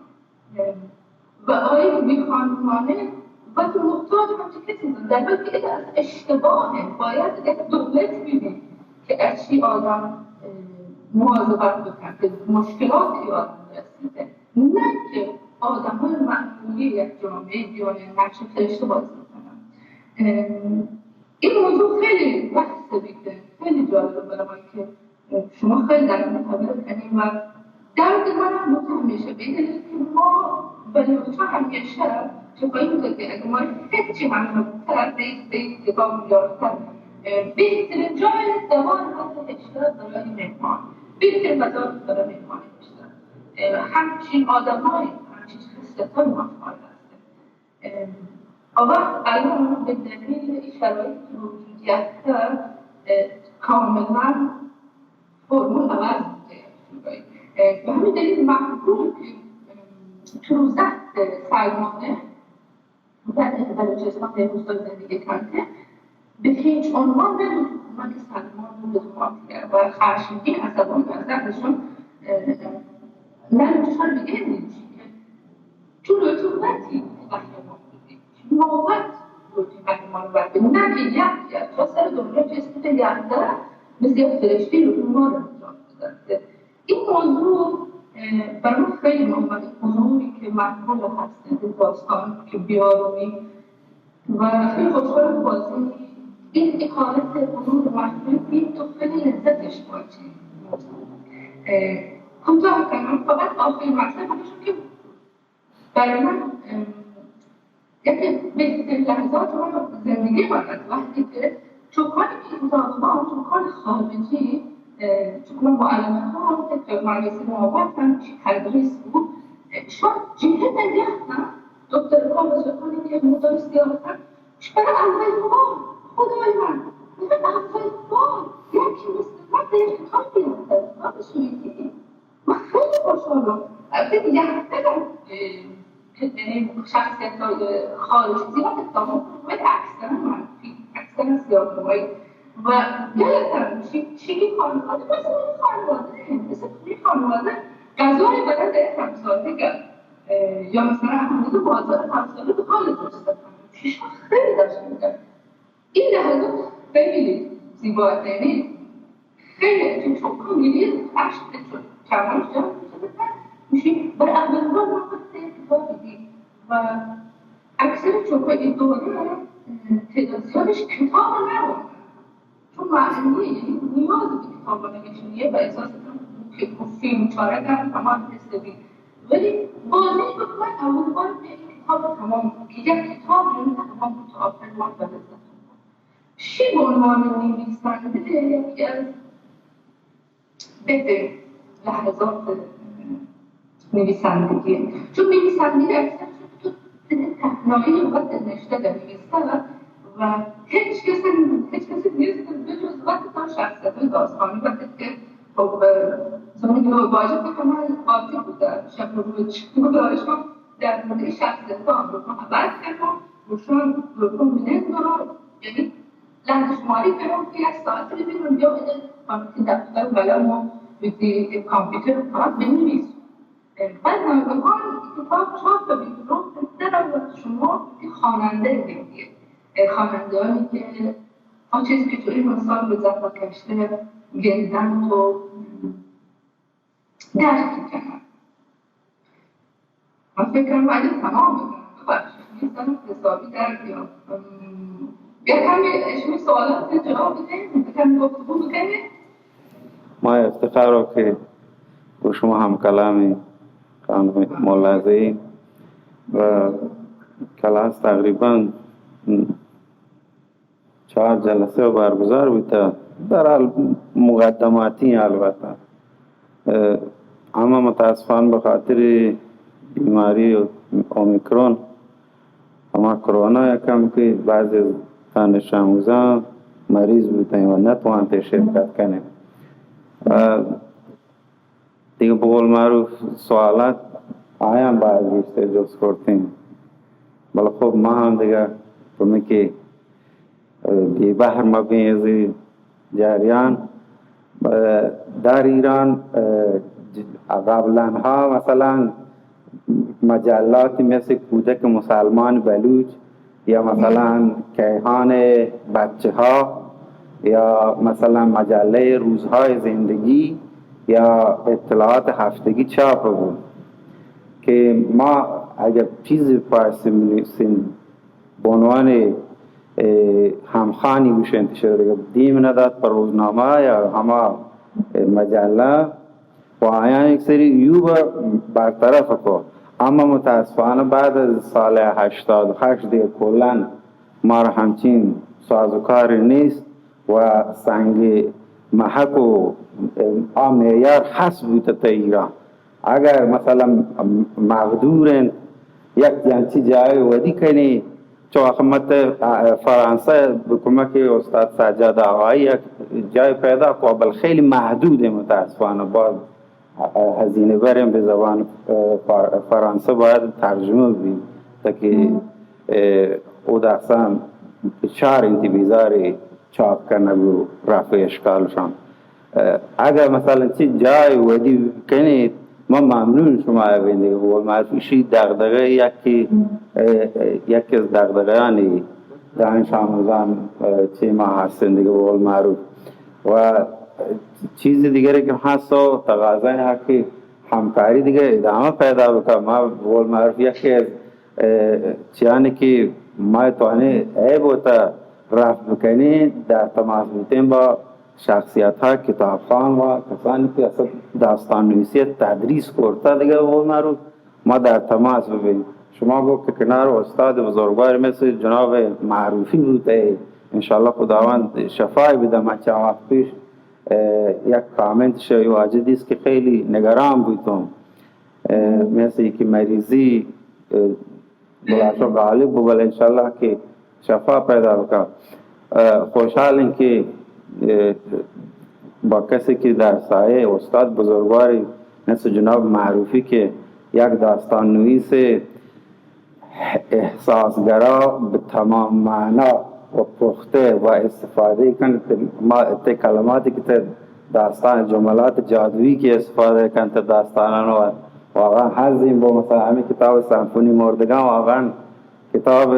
و آقای بی‌خانمانه و تو محتاج همچین کسی نیست. در حالی که این از اشتباهه، باید یک دولت ببین که از چی آدم، اه، مواظبت بکن، که مشکلات که آدم رسیده، نه که آدمای معمولی یک جامعه بیان نقش فرشته بازی بکنن. اه، این موضوع خیلی بحث بیته، خیلی جالبه برای من که شما خیلی در این خبر کنیم و درد من هم بود همیشه به این دلیل که ما بلوچا همیشه چه خواهیم گفت که اگه ما هیچی هم نبودتر، به یک، به یک کتاب یافتن، اه، بهترین جای دوار هست اشتر برای مهمان، بهترین غذا برای مهمان اشتر. اه، همچین آدمایی، همچین خصلت‌های ما فعال هستیم. اه، آقا الان به دلیل این شرایط موجودیت، اه، کاملاً فرمول عوض بوده. اه، به همین دلیل مقبول که، اه، تو روزت سلمانه و بلوچستان در روزای زندگی کنده، به هیچ عنوان نمی‌تونه که سلمان رو به خاطر و خشمگین عصبانی از نشون، اه، نمی‌تونه بگه نمیشه. چون رطوبتی قهرمان بودی. نوبت رطوبت ما رو بردیم. نه که یک، یک تا سر دنیا چیز که یک داره، مثل یک فرشته رو ما رو نجات بدن. این موضوع، اه، برای من خیلی مهمه. غروری که مقبول هست، این داستان که بیاروی و خیلی خوشحالم بازی این حکایت غرور مقبول این تو خیلی لذتش باشه. اه، کوتاه کنم، فقط آخرین مطلب بگم که برای من، ام، یکی بهترین لحظات ما زندگی ما بود وقتی که چوکانی که مطابقا چوکان خارجی، اه، چوکان معلمه ها که مدرسه ما بود هم چی تدریس بود، اه، شما جهت یختن دکتر کار چوکانی که مدرس یختن، شما اول بار، خدای من، من اول بار یکی مثل من در کتاب یختن، کتاب سوئدی. من خیلی خوشحالم. البته دیگه حتی، اه، یعنی شخصیت‌های خارجی زیاد اتفاق افتاد، ولی اکثراً منفی، اکثراً سیاه‌موهای. و یادم چی-، چینی خانواده، مثل اون خانواده، مثل اون خانواده غذای برای همسایه کرد. اه، یا مثلاً همون بازار همسایه به حال درست کنم. شیشا خیلی داشت می‌کرد. این لحظات خیلی زیبا است، یعنی خیلی چون چوکان می‌ری، اشک چون چماش جمع می‌شه، می‌شه. برای اولین بار من وقتی کتاب دید و اکثر چوکای این دوره تعداد زیادش کتاب نبود، چون معنی، یعنی نیاز به کتاب نوشتنیه و احساس کنم که فیلم چاره در تمام حس بی. ولی بازی به من اول بار به این کتاب تمام بود که یک کتاب رو تمام بود تا آخر وقت و لذت بردم. شی به عنوان نویسنده یکی از بهترین لحظات نویسندگی، چون نویسندگی اکثر تو تنهایی وقت نشته در نویسته و هیچ کسی، هیچ کسی نیست به جز وقت تا شخصیت داستانی وقتی که خب، زمین واجب که من قاضی بوده، شب و روز گزارش در مورد شخصیت ها رو خبر کنم، روشان رو منت رو، یعنی لحظه شماری کنم که یک ساعت ببینم یا اگر من که دفتر قلم و بدی کامپیوتر فقط بنویسم. بعد ناگهان کتاب چاپ ببینم، در شما که خواننده بگیر. خواننده‌هایی که آن چیزی که تو این مثال به زحمت کشته گندن تو درک می‌کنم. من فکرم ولی تمام بکنم. ببخشید، می‌زنم حسابی در بیام. ام، یه کمی شما سوالات رو جواب بدیم، یه کمی گفتگو بکنیم. ما افتخار رو که با شما هم کلامی خانم ملازی و کلاس تقریباً چار جلسه برگزار بوتہ، در حال مقدماتی البتہ. اه، اما متاسفانہ بہ خاطر بیماری اومیکرون، ہما کرونا یکم کہ بعضی دانش آموزاں مریض بوتیں و نتوانتے شرکت کنیں. اه، دگہ بقول معروف سوالات آیاں باید گیشتر جست کرتیں. بلے خب ما ہم دگہ کمکے، اه، بے بہر مبیں از جریان. اه، در ایران، اه، ج-، قبلاً ها مثلاً مجلات مثل کودک مسلمان بلوچ یا مثلاً کیهان بچه ها یا مثلاً مجله روزهای زندگی یا اطلاعات هفتگی چاپ بود که ما اگر چیزی فارسی بنویسیم به عنوان، اه، همخوانی گوشنت شده دیگه دیم نداد پر روزنامه یا هما، اه، مجله و آیان یک سری یوبا برطرف کو. اما متاسفانہ بعد از سال هشتاد و هشت دیگه کلاً مارا ہمچین سازوکار نیست و سنگ محک و آ معیار حذف بوتہ تا ایران. اگر مثلاً مقدور انت یک جنچی جای ودی کنی، چو آخر مت فرانسہ بہ کمک استاد سجاد آقایی یک جای پیدا کو، بل خیلی محدود، متاسفانہ باز هزینه بریں به زبان، اه، فر-، فرانسه باید ترجمه بی تاکہ، اه، او داستان چار انتی بیزاری چاپ کنگ و رفع اشکالشان. اه، اگر مثلاً چی جای ودی کنید، ما ممنون شما بین دیگه. و معروف ایشی دغدغه یکی، اه، یکی از دغدغه‌یانی دانش آموزان، اه، چی ما هستن دیگه، بقول معروف. و چیز دیگری که هست و تقاضای حقی همکاری دیگه ادامه پیدا بکن. ما بقول معروف یکی از، اه، چیانی که ما توانی عیب و تا رفع بکنی، در تماس بودیم با شخصیت ها، کتابخوان و کسانی که اصلاً داستان نویسی تدریس کرتا دیگه، بقول معروف ما در تماس ببین. شما گو کہ کنار استاد بزرگوار مثل جناب معروفی بوتے، انشاءاللہ خداوند شفای بده. من چند وقت پیش، اه، یک کامنت شوی واجه دیست که خیلی نگران بودم. اه، مثل که مریضی، اه، بلاشو غالب بو، بلے انشاءاللہ که شفا پیدا بکا. اه، خوشحالیں که، اه، با کسی که در سایه استاد بزرگواری مثل جناب معروفی که یک داستان نویسه، احساسگرا به تمام معنا و پخته و استفاده کن که ما تی کلماتی که تی داستان، جملات جادویی که استفاده کن تی داستانان و واقعا هر زین با مثلا همین کتاب سمفونی مردگان واقعا کتاب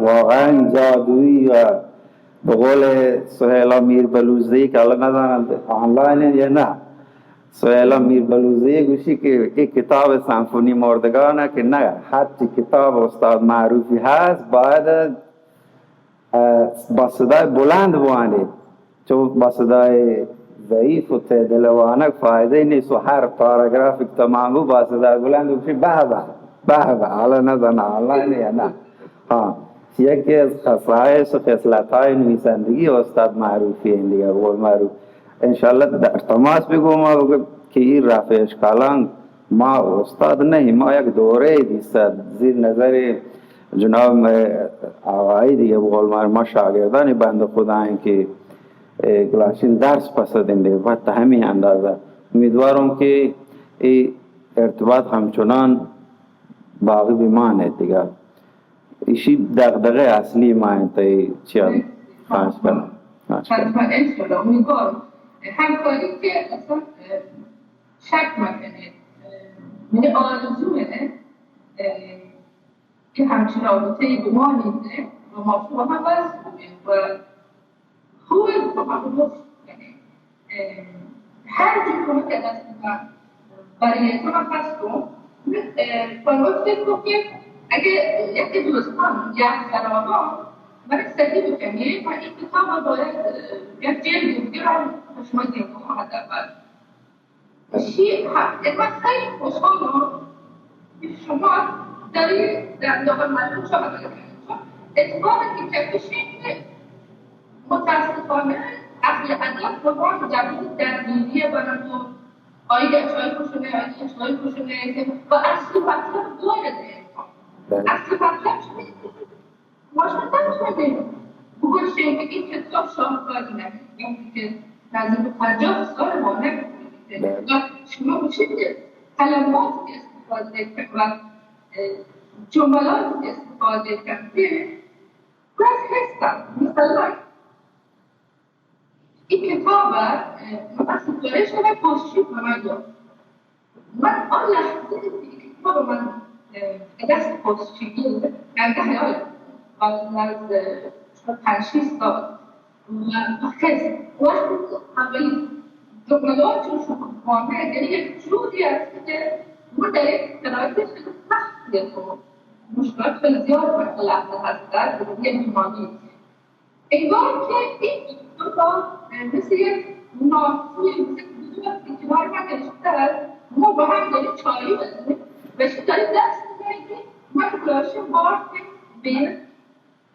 واقعا جادویی و به قول سهیلا میر بلوزی که حالا ندانند آنلاین یا نه، سهیلا میر بلوزی گوشی که این کتاب سمفونی مردگان که نه، هرچی کتاب استاد معروفی هست باید، اه، با صدای بلند بوانید، چون با صدای ضعیف و ته دل وانگ فایده نیست و هر پاراگرافی که تمام بو با صدای بلند بوشی به به، به به، حالا نزنه آنلاین یا نه. ها، یکی از خصایص و خصلت‌های نویسندگی استاد معروفی این دیگه، قول معروف. انشاءاللہ در تماس بگو ما بگو که این رفع اشکالان ما استاد نہیں، ما یک دوره دیست زیر نظر جناب آقای دیگه، بقول ما، ما شاگردانی بند خداییں که، اه، گلاشین درس پس دنده و تا همین اندازه. امیدوارم که این ارتباط همچنان باقی بماند دیگه. ایشی دغدغه اصلی ما انت، ای چیا؟ خواهش کنم. خواهش کنم. حتما، انشالله، امیدوارم. همکاری که اصلا، اه، شک مکنید. اه، من آرزو منه، اه، که همچین رابطه بمانید و ما شما هم وصل کنید و خوبه که ما درست کنیم. اه، هر جور کمک دست ما برای تو من هستم. من، اه، فقط فکر کن که اگه یکی دوستان یا خرابان من سعی بکنی و این کتاب باید، اه، یک جلد دیگه هم به شما دیم کنم حداقل. شی-، ها، من خیلی خوشحالم که شما دارید در داخل مجموع شما دارید. چون اتفاقی که کفش این که متاسفانه اهل ادب به ما در مورد درگیری بنند و آیه اچای کشونه، آیه اچای کشونه و اصلی مطلب داره. بله. اصلی مطلب چیه؟ ما شما نمی‌تونیم بگوشیم که این کتاب شاهکاری نبود، وقتی که نزدیک به پنجاه سال ما نگفتیم. بله. و شما گوشید که کلماتی که استفاده کردن و، اه، جملاتی که استفاده کردن، باز هستن. مثلاً، این کتاب، اه، من سفارش دادم، پستچی به من داد. من آن لحظه که این کتاب من، اه، به دست پستچی گرفت، در ده حیات، بعد از، اه، پنج شش سال، و خیلی وقتی اولی جملات رو شما خواندن، یعنی یک جوری است که ما در یک شرایط خیلی سختی تو مشکلات خیلی زیاد در لحظه هست، در یک بیماری. انگار که این دو تا، اه، مثل یک ناخوی، مثل دو تا تکرار من نشسته است. ما با هم داریم چایی بزنیم و شما دارید دست می‌زنید که من گلاشین بار که به،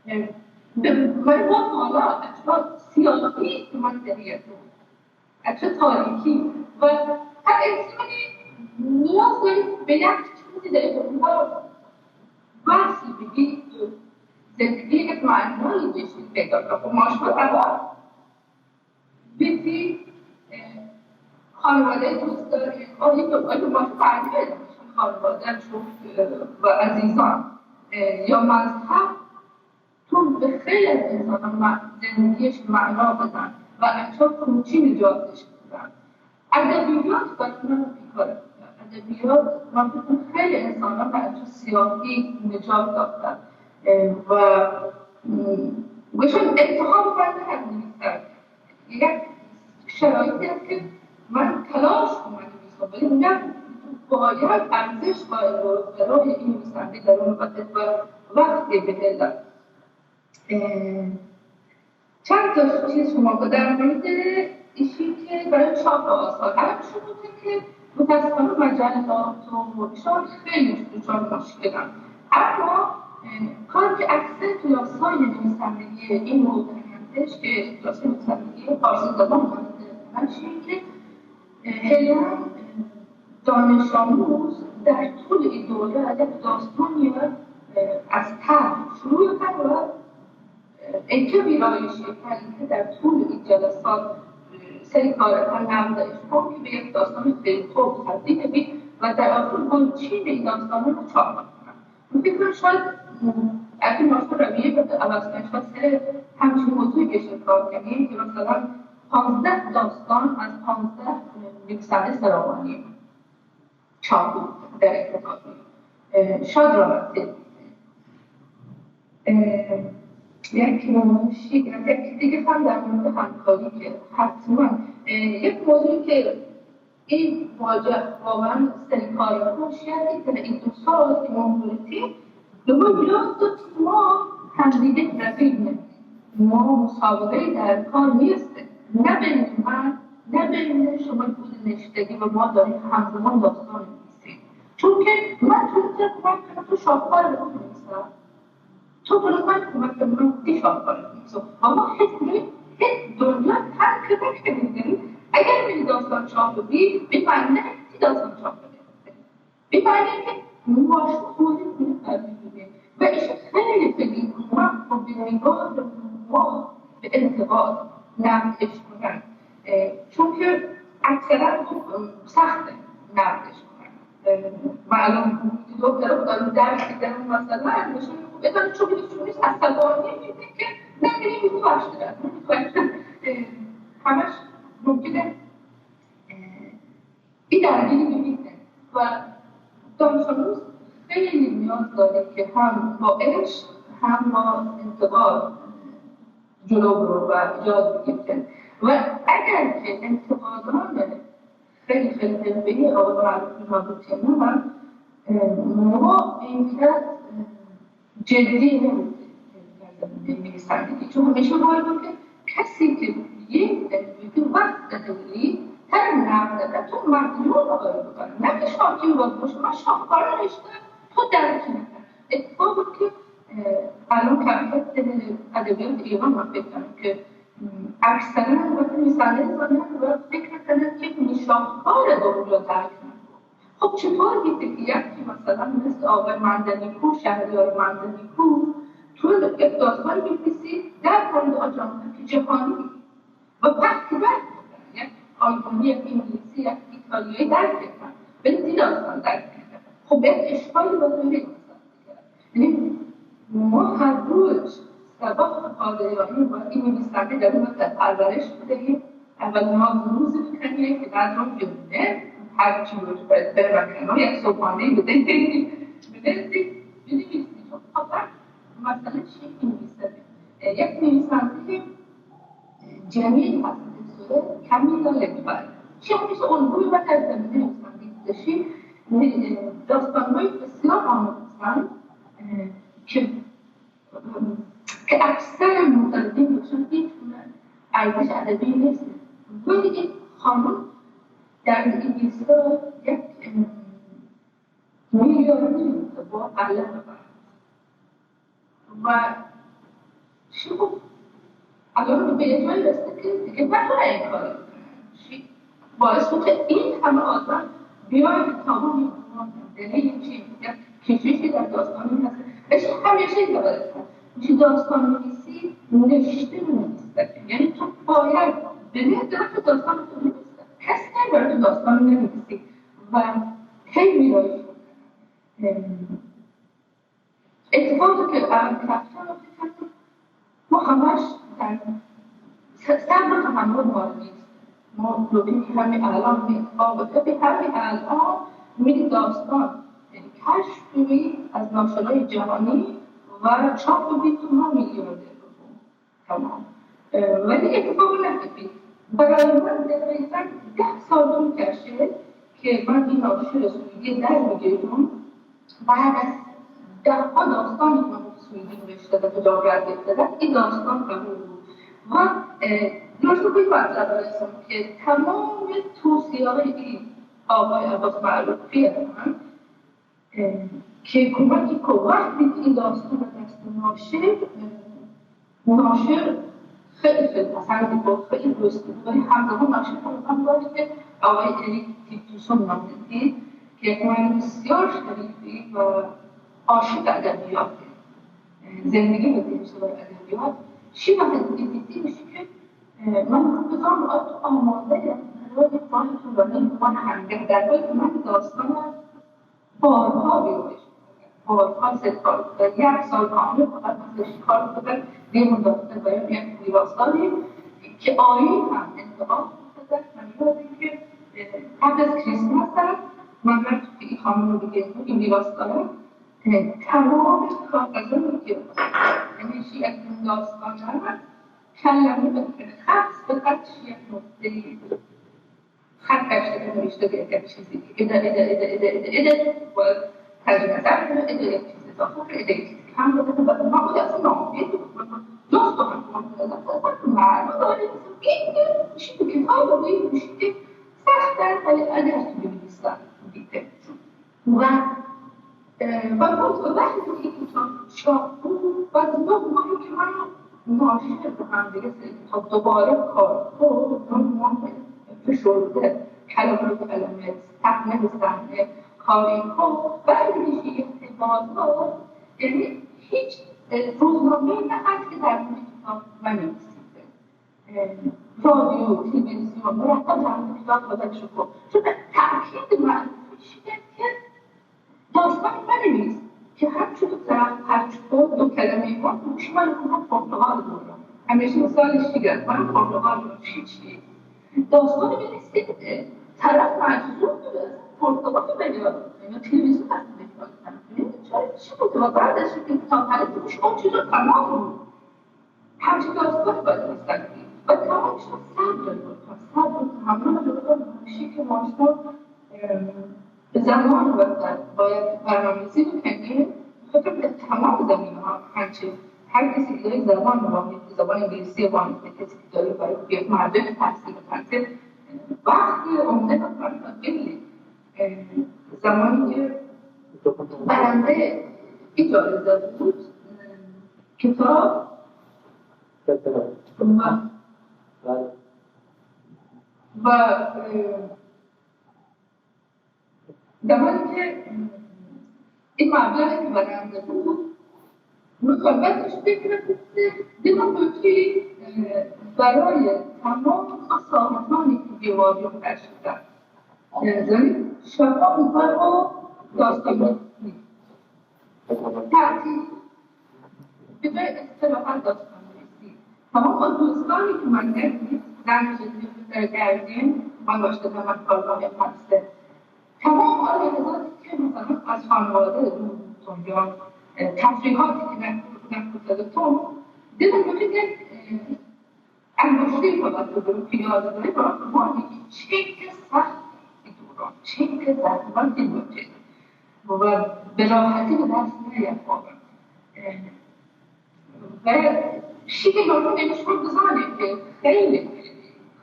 اه، به من با بالا، اصلاً سیاهی که من داریم. اچھا، تاریکی و هر انسانی نیاز داریم به یک چیزی در دنیا وصل بگی، زندگی یک معنای بهش پیدا کنه. خب ما شما تمام بیتی، اه، خانواده دوست داریم. آه، این دو، آه، ما شما تمام خانواده، چون، اه، و عزیزان، اه، یا مذهب، چون به خیلی از انسان‌ها مع-، زندگیش معنا بدن و از چه پوچی نجاتش بدن. ادبیات برای من بیکاره. ادبیات، من فکر کنم خیلی انسان‌ها از چه سیاهی نجات دادن. اه، و، م، بهشون التهاب من نکرد نویسن. یک شرایطی است که من تلاش کنم نویسم، ولی نه باید ارزش قائل باشه برای این نویسنده در اون وقت و وقتی به دل. اه، چند تا چیز شما که در مورد ایشی که برای چاپ آثار، الان شما که متاسفانه مجلات و ایشان خیلی دچار مشکلن. اما، اه، کار که اکثر کلاس‌های نویسندگی این موقع هستش که کلاس نویسندگی فارسی زبان مانند من شیه که، اه، هلن، اه، دانش آموز در طول این دوره یک داستانی را، اه، از ته شروع کرد و اینکه ویرایشی، اینکه در طول این جلسات، اه، سری کار هم نقدش کن که به یک داستان خیلی خوب تبدیل بی و در آخر گلچین این داستان رو چاپ کنم. من فکر کنم شاید، اه، اگه ما تو رویه رو عوض کنیم، شاید سر همچین موضوعی بشه کار کنیم که مثلا پانزده داستان از پانزده نویسنده سراوانی چاپ در اتفاق، اه، شاید رابطه. اه، یک نمایشی، یک دیگه هم در مورد همکاری که حتما، اه، یک موضوعی که این واجه واقعا سر کار خوش، یعنی در این دو سال که ما بودیم، به ما یاد داد که ما همدیگه رقیب نیم. ما مسابقه‌ای در کار نیست. نه بین من، نه بین شما بود نشتگی و ما داریم همزمان داستان می‌نویسیم. چون که من تو رو کمک کنم، تو شاهکار رو بنویسم. تو برو من کمک کنم، من تی شاهکار رو بنویسم. و ما هیچ، هیچ دنیا ترک نکنیم. یعنی اگر میری داستان چاپ بی، بی من نه تی داستان چاپ بی. به معنی که ماشو تولید کنه تبدیل بوده و ایشی خیلی خیلی ما خب به نگاه ما به انتقاد نقدش کنن. اه، چون که اکثرا خب، اه، سخت نقدش کنن. اه، و الان دو طرف دارم درس می‌دم مثلا، می‌شه خب بزن چون که چون نیست عصبانی می‌بینه که نه، می‌گه تو بخش دارم، تو بخش. اه، همش ممکنه، اه، این درگیری ببینه و دانش آموز خیلی نیاز داره که هم با عشق هم با انتقاد جلو برو و یاد بگیره. و اگر که انتقادان خیلی خیلی حرفه‌ای آقای معروفی ما بکنیم، اه، ما اینقدر، اه، جدی نمی‌گیره نویسندگی، چون همیشه باید بود که کسی که یک وقت داری تر نقد تو مدیون آقای بکن، نه که شاکی باید باشه. من شاهکار نوشتم، تو درک نکن. اتفاقی که، اه، الان کمتر ادبیات ایران من فکر کنم که، م، اکثرا وقتی نویسنده زنان و فکر کنن که شاهکار دنیا درک نکن. خب چطور می‌شه که یکی مثلا مثل آقای مندنی‌پور، شهریار مندنی‌پور، تو یک داستان می‌نویسی در مورد آژانس که جهانی و وقتی در یک آلمانی، یک انگلیسی، یک ایتالیایی در کردن، ولی تی داستان در کردن. خب یک اشکالی با تو نیست. یعنی ما هر روز سبق قادیانی و این نویسنده در اون مکتب پرورش بدهیم. اول ناز روز می‌کنیم که بعد رو گونه هر چی رو باید بر مکنه یک صبحانه بده. بده بنویسیم. خب مثلا چی نویسنده؟ یک نویسنده جمیل هست، کمیلا لکبر. چی همیشه الگوی و در زمینه نویسندگی داشتی. داستان‌های بسیار آموزند که، که اکثر معتقدین باشن هیچ گونه ارزش ادبی نیست. ولی این خانم در انگلیس‌ها یک، اه، میلیاردی با قلم و شما الان به جایی رسیده که دیگه نتونه این کار رو بکنه. چی؟ باعث شد که این همه آدم بیاید تا اون دنه چی، یک کشیشی در داستان هست. اش همیشه این داره. چی داستان نویسی نشته نویسته. یعنی تو باید بینه درخت داستان تو نویسته. کس نباید تو داستان نویسی. و هی می‌رای. اتفاقی که الان کفته رو فکر کنم، ما همش در س-، صبر و تحمل ما نیست. ما لوگی همین الان می اتفاق افتاد، همین الان می داستان، یعنی کشف می از ناشرای جهانی و چاپ می تو ما میلیاردر ببو. تمام. اه، ولی اتفاق نکتی. برای من دقیقا ده سال طول کشه که من این ناشر سوئدی در می‌گیرم. بعد از ده ها داستانی که من سوئدی نوشته و کجا گرد گرفته، این داستان قبول بود. و، اه، درست به این مطلب برسم که تمام توصیه‌های این آقای عباس معروفی هستن. اه، که کمکی که وقتی که این داستان به دست ناشر، ناشر خیلی خیلی پسند کو، خیلی دوست بود، ولی همزمان ناشر هم داشت که آقای اریک تیتوسون نامیدی که یک مرد بسیار شریفی و عاشق ادبیات، زندگی و پیشه‌ور ادبیات، شی وقتی که دیدی میشه که من بزرگ آماده برای کار طولانی، من همگه در حالی که من داستان بارها ویرایش کردم، بارها ضد کار کردم، یک سال کامل فقط من ضد کار کردم، دیمون داستان برای یک ویراستاری که آیین هم انتقاد کردم، همین که قبل از کریسمس هم من رفتم که این خانم رو بگیرم، این ویراستاره، تمام کاغذا رو که، یعنی شی از این داستان هم کلمه به خط به خط شی یک نقطه‌ای خط کشیده نوشته که یک چیزی ادا، ادا، ادا، ادا، ادا، ادا و تجربه داره، ادا یک چیز اضافه کنه، ادا یک چیز کم بکنه، بعد ما خود اصلاً ناامید بود. من جفت و هم کنم، اصلاً معلوم داره، این چیزی که کتاب رو این چیزی که سخت است، ولی اگر تو بنویسم، دیگه. و، اه، و باز وقتی که این کتاب چاپ بود، باز نه ماهی که من ناشر به هم دیگه سر کتاب دوباره کار کرد، نه ماه فشرده، کلمه به کلمه، صحنه به صحنه کاری کرد. وقتی می‌شه یک بازار، یعنی هیچ، اه، روزنامه‌ای نه هست که در مورد کتاب ننویسید. اه، رادیو، تلویزیون، مرتب در مورد کتاب خبرش کرد. چون تأکید معروفش اینه که داستان بنویس که هر چی تو طرف پخش کرد، دو کلمهٔ ما گوش من رو پرتغال بردم. همیشه مثالش دیگه، من پرتغال رو چی چی؟ داستان بنویس که طرف مجبور بود از پرتغال بگیره. یعنی تلویزیون وقتی نگاه کنم. یعنی چرا چی بود؟ و بعدش که تا پنج روز اون چیزا تمام بود. همچین داستانی باید می‌ساختیم و تمامش رو صبر بود. صبر و تحمل رو می‌شه که ما، اه، زمان وقت باید برنامه‌ریزی بکنیم. خب در تمام زمینه‌ها همچین، هر کسی که داره زبان رو وانید، زبان انگلیسی رو وانید، کسی که داره برای یک مدرک تحصیل می‌کنه، وقت عمده و خیلی، اه، زمانی که برنده این جایزه بود، اه، کتاب و، و، اه، زمانی که این مبلغ که برنده بود، مصاحبتش فکر کرده، دیدم که، اه، برای تمام ساعتانی که بیواری رو کشیدم. اه، یعنی شبا اونها رو داستان تعطیل، به جای استراحت داستان نویسی. تمام اون دوستانی که من نزدیک زنگ زدیم، کردیم، من داشته من کارگاه خاصه. تمام آن لحظاتی که مثلاً از خانواده دور بودم یا، اه، تفریحاتی که نکردم، دیدم که، اه، انگشتهٔ خود رو پیاز داره، باید بمانی که چه که سخت دوران، چه که زحمتی باشه و به راحتی به دست نیاید واقعاً. اه، و شیگه مردم نمیشون بزنه که خیلی، خیلی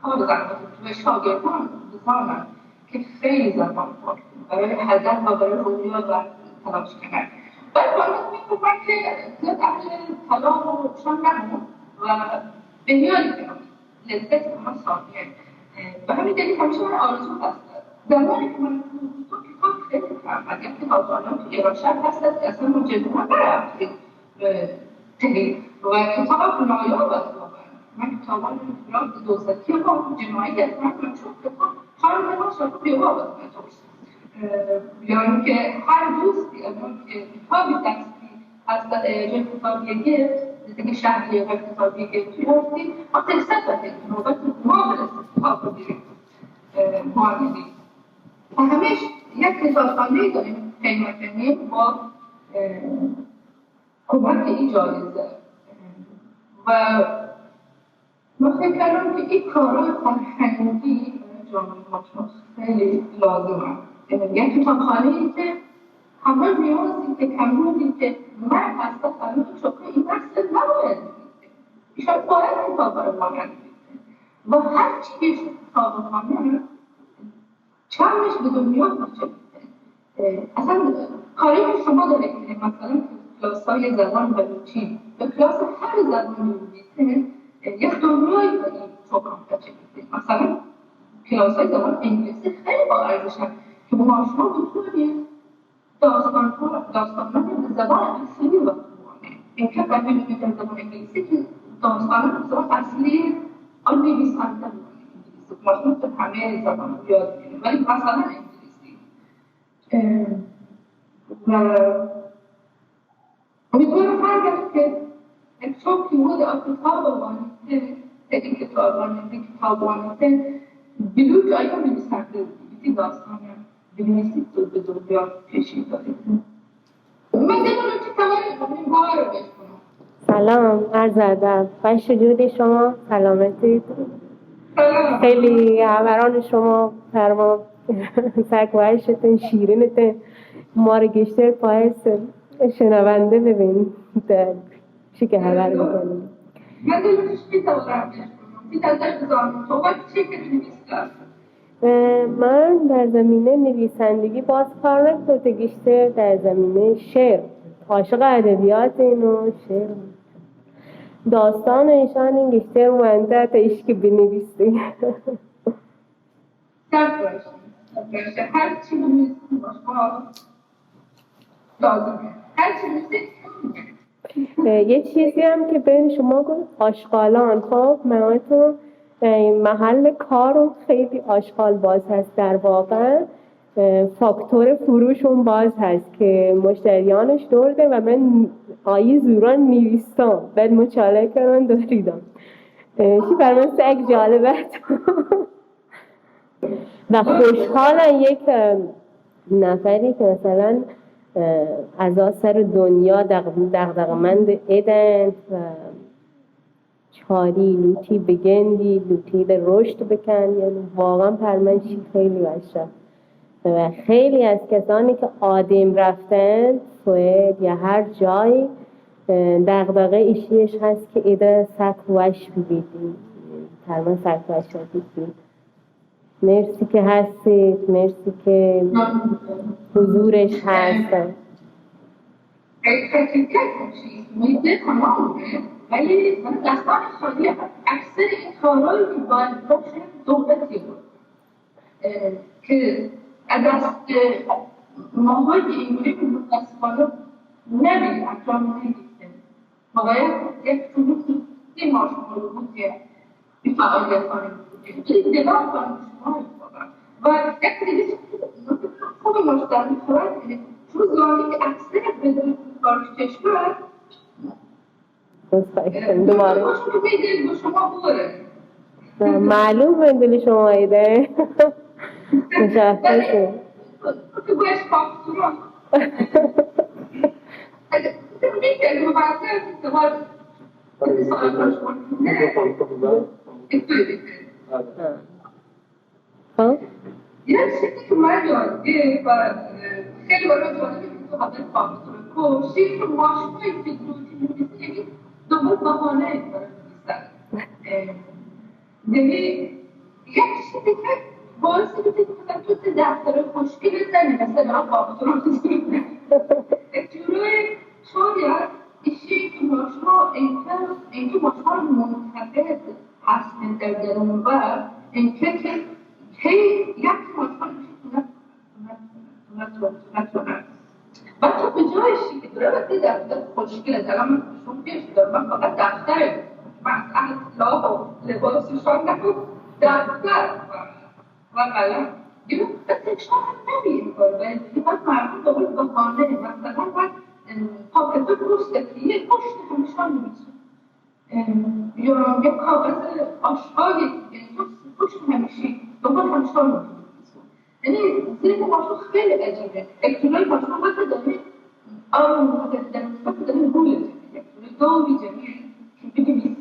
کار زحمتی و شاگردان بزنن که خیلی زحمت کار کنن برای هدف و برای رویا و تلاش کنن. بعد باید می‌گم که زیاد اهل طلاق و چون نبود و به میاری کنم. لذت به هم ساخته. به همین دلیل همیشه من آرزو هست. زمانی که من تو کتاب خیلی کم، اگر کتاب خانم تو ایرانشهر هست، که اصلاً ما جلو ما نرفتیم، اه، تهیه. و کتاب نایاب است واقعاً. من کتابان را به دزدکی ما جنایی گرفتم، من چون کتاب خانم ما شما بیواب است، من تو، اه، یعنی که هر دوستی، اگر که کتابی دستی از، اه، جای کتابی گرفت، دیگه شهری یا کتابی گرفت، ما تقصد داریم. نوبت ما برسه کتاب رو بگیریم. اه، معلمی. و همیش یک کتابخانه‌ای داریم، قیمت نیم با، اه، کمک این جایزه. و من فکر کردم که این کارهای فرهنگی برای جامعهٔ ما خیلی لازمه. اه، یک کتابخانه‌ای که همه نیازی که کمبودی که من اصلاً برای این چطور این بحث نباید می‌گفت. ایشان باید کتاب برای ما ننویسه. و هر چی که کتاب ما چندش به دنیا پخش می‌کنه. اصلاً کاری که شما دارید که مثلاً کلاس های زبان بلوچی و کلاس هر زبانی رو می‌زنید، یک دنیای دیگه چوکان بچه می‌زنید. مثلاً کلاس های زبان انگلیسی خیلی با ارزشن که ما شما بتونید داستان ها، داستان ها به زبان اصلی و بخوانید. این که فهمیدید که زبان انگلیسی که داستان ها به زبان اصلی آن نویسنده بخوانید. انگلیسی ما شما تو همه زبان یاد می‌گیریم، ولی مثلاً انگلیسی. اه، و امیدوارم هر وقت که یک چوکی بود آ کتاب وانیته، یک کتاب وانیته، کتاب وانیته، بلوچ آیا نویسنده بیتی داستان بنویسید و به دنیا پیشی دارید. من دلم چه توانید این بار رو بکنم. سلام، عرض ادب. خوش جودی شما، سلامتی. سلام. خیلی خبران شما فرما سک وشتن، شیرینتن. ما رو گیشتر پایس شنونده ببین. شی که خبر بکنیم. من دلم چه توانم بکنم. این تازه بزنم. تو وقت چه که نویسید؟ اه، من در زمینهٔ نویسندگی باز کار نکرده، گیشتر در زمینهٔ شعر. عاشق ادبیات اینو شعر. داستان ایشان این گیشتر مونده تا ایش که بنویسی. سر باشه. سر باشه. هر چی بنویسی باشه. لازمه. هر چی بنویسی اه، یه چیزی هم که بین شما گفت، آشغالان، خب، من تو، اه، محل کارم خیلی آشغال باز هست در واقع. اه، فاکتور فروشم باز هست که مشتریانش دور ده و من آیی زوران نویستم، بعد مچاله کردن داریدم. اه، چی بر من سگ جالبه. و خوشحالم یک، اه، نفری که مثلاً، اه، از آ سر دنیا دغ-، دغدغه‌مند ادنت و چاری لوٹی بگندی، لوٹی ده رشد بکن، یعنی واقعاً پر من چی خیلی وشه. و خیلی از کسانی که آدم رفتن، سوئد یا هر جایی، اه، دغدغه ایشیش هست که اده سک وش ببیدی، پر من سک وش ببیدی. مرسی که هستید، مرسی که حضورش هست. حقیقت چیز میده تمام بوده، ولی من دستان خالی هم. اکثر این کارهایی که باید باشه دولتی بود، اه، که از دست ماهای اینجوری که متاسفانه نبی اکرام نمی‌کنه. و باید یک طلوع دیگه ما شما رو بود که این فعالیت کنیم. این دیدار کنیم شما رو واقعاً. و یک دیگه خوب مشتری خواهد که چون زمانی که اکثر بدون کار کشور بس خواهش کنم. دوباره. خوش رو می‌دید به شما بوده. معلوم من دل شما ایده. مشخصه. تو باید فاکتورا. اگه تو می‌گی که من باید تو باید می‌کنم. خب؟ یک چیزی که من یاد گرفت و، اه، خیلی برای جالبه که تو همه فاکتور کو، شیر که ماشینایی که دو تیم می‌زنی، دنبال بهانه برای می‌زنی. اه، یعنی یک چیزی که باعث می‌شه که مثلاً تو تی دفتر خوشگل زنی، مثلاً فاکتور. یک جورایی شاید ایشی که ماشما اینکه، اینکه ماشما منتقد هستین در درون و اینکه که هی یک ماشما ایشی تونت، تونت، تونت، تونت، تونت. و تو به جای شی که داره وقتی دفتر خوشگله، دارم من شوخیش دارم، من فقط دفتر، من از اهل لاغ و لباسشان نکن، دفتر و قلم. دیگه به تکرار هم نمی‌کنه. ولی دیگه باید مردم به قول بهانه، مثلاً باید، اه، پاکت پوست که یه پشت همیشه هم می‌سون. اه، یا یه کاغذ آشغالی دیگه، تو پشت همیشه، دنبال همیشه هم می‌سون. یعنی ذهن ما تو خیلی عجیبه. ابتدای ما تو وقت داریم، آه، وقت داریم، وقت داریم گول جمعی، ابتدای داوی جمعی که بنویسی.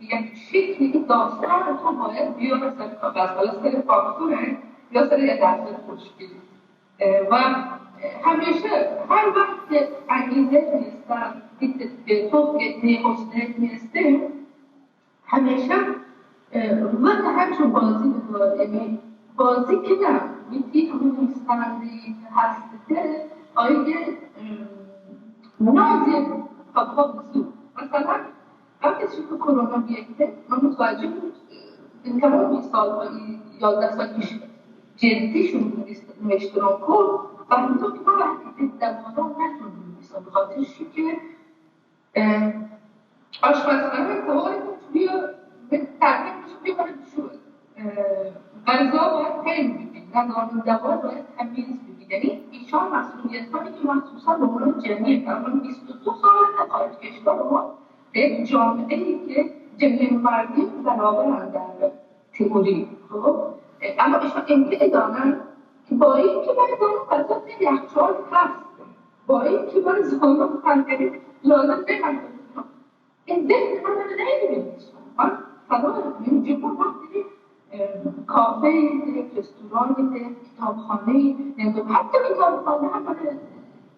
یک شکلی که داستان تو باید بیاری سر کاغذ، حالا سر فاکتوره یا سر یک دفتر خوشگلی. اه، و همیشه هر وقت که انگیزه نیستن، که تو که نیستیم، همیشه، اه، وقت همچون بازی بکنی، بازی که نه، میتی همون نیستندی که هسته آیه نازی پاپا بزرگ. مثلا وقتی چی که کرونا بیایده، من متوجه بود، این تمام این سالهای یازده سال پیش جدی شروع نوشتن کو، و همینطور که من وقتی که دوازده نتون نوشتن، به خاطر چی که آشپزخانه توان توی به تحقیق می‌شه که باید شو غذا باید تمیز ببین، غذا باید تمیز ببین. یعنی ایشان مسئولیت هایی که مخصوصا به عنوان جنین، در عنوان بیست و دو سال در خارج کشور ما در یک جامعه ای که جنین و مردین برابرن در تئوری، خب، اما ایشان امکان دارن که با این که من دارم غذا توی یخچال هست، با این که من زانم خانه لازم نمی‌کنم، این ذهن من رو نمی‌بینه. من فرار کنیم جبو وقتی کافه، رستوران، کتابخانه، حتی کتابخانه هم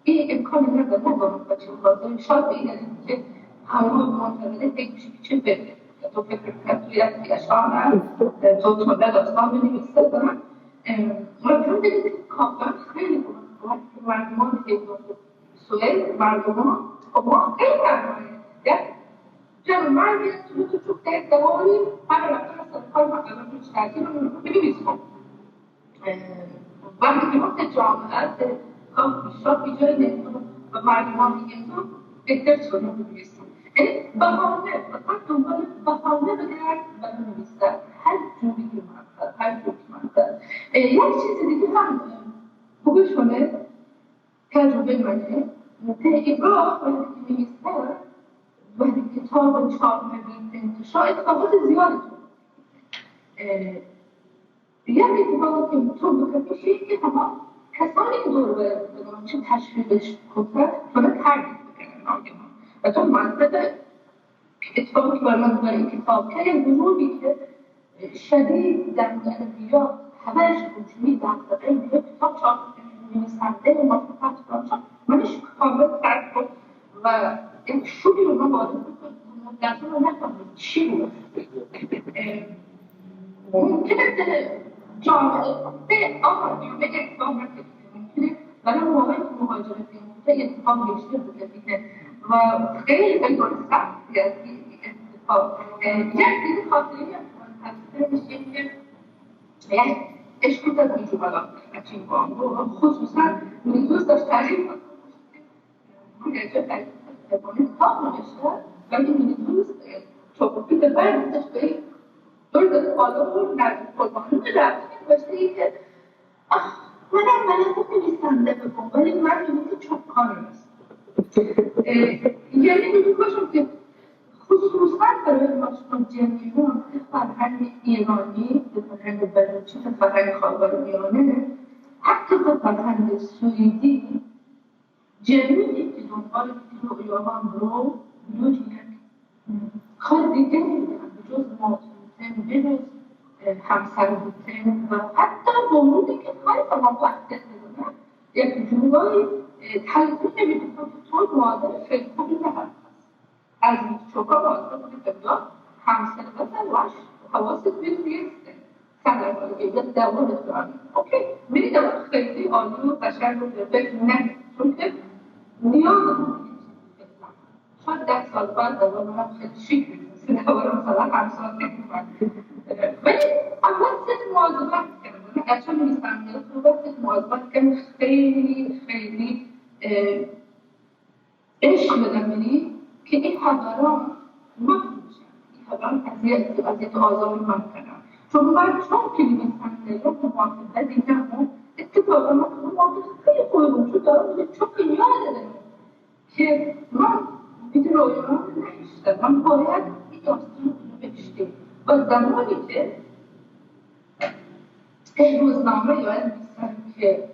این امکان نداره. ندارم بچه بازار شاید این که همون منتظره فکر چه فکر تو فکر کنم توی یک اشعار تو تو داستان بنویسه دارم. ممکن بدید که کافه خیلی بود که مردمان سوئد مردمان خب ما خیلی مردمان یک جمع مردی است تو تو تو خیلی دواری هر رفتن سرکار مقامات مشترکی رو بنویسم. وقتی که وقت جامعه است، کافی شاپ اینجا نمی‌تونم و مردمان دیگه تو بهتر شده بنویسم. یعنی بهانه، فقط دنبال بهانه بگرد و بنویسد. هر جوری که مقصد، هر جوری که مقصد. یک چیز دیگه هم خوبه شده، تجربهٔ منه، تحقیقات وقتی که نویسه، وقتی کتاب چاپ نویسه، انتشار اتفاقات زیادی تو. یک اتفاقی که تو بکنی چیه که تمام کسانی که دور و برت بودن چه تشویقش کنن، تو رو تردید بکنن آدم. و تو منطقه اتفاقی که برای من برای این کتاب که یک گروهی که شدید در ادبیات همه‌اش روشنی دغدغهٔ یک کتاب چاپ کنیم، نویسنده و مخاطب چاپ، منش کامل ترک کن و یک شوکی رو من وارد بکن، مدت رو نفهمید چی بود. ممکنه که جامعه به آقا بیرون یک کتاب نکرده، ممکنه برای موقعی که مهاجرت این بوده اتفاق بیشتر بوده دیگه و خیلی خیلی سختی است این اتفاق. یک دیگه خاطره‌ای هم من تصویر می‌شه که یک عشق از اینجا بالا بچین با هم. خصوصا من دوست داشت تعریف کنم. من در جا تعریف کنم. کتاب نوشته ولی من دوست چوبی به بعد داشت به دور دست بالا و نزدیک قربانی رفت. نوشته ای که آه، منم بلدم نویسنده بگم، ولی من نویس چوبکار نیست. یعنی می‌خوام باشم که خصوصا برای ماشین‌جنینان، فرهنگ ایرانی، فرهنگ بلوچی، فرهنگ خاورمیانه، حتی فرهنگ سوئدی، جنینی که دنبال رؤیاهان رو، بلوچ یک کار دیگری می‌کنن، به جز مات بودن، به جز همسر بودن و حتی با اونی که خواهی تمام وقت زندگی یک جورایی تلقین می‌کنن که تو مادر خیلی خوبی نهست. از چوکا مادر بودی که همسر بزن واش حواست بیر نیست. سلام علیکم، یه دوام دارم. اوکی، می‌ری دوام خیلی عالی و قشنگ و پرفکت نه، چون که نیاز بود. شاید ده سال بعد دوباره هم خیلی شیک می‌شد. دوباره مثلا همسال نمی‌کنم. ولی اول ضد مواظبت کردم. اصلا نویسنده صحبت ضد مواظبت کردم. خیلی، خیلی، اه، عشق بدم یعنی که این خبران مفروشن. این خبران اذیت، اذیت و آزار من کنم. چون من چون که نویسنده یا مواظبت دیدم، اتفاقا من موقف خیلی خوبی بود. چون دارم چون که یاد دارم. که من بیت رویانا نوشتم، من باید این داستان رو بنوشتم. و زمانی که این روزنامه یا این نویسنده که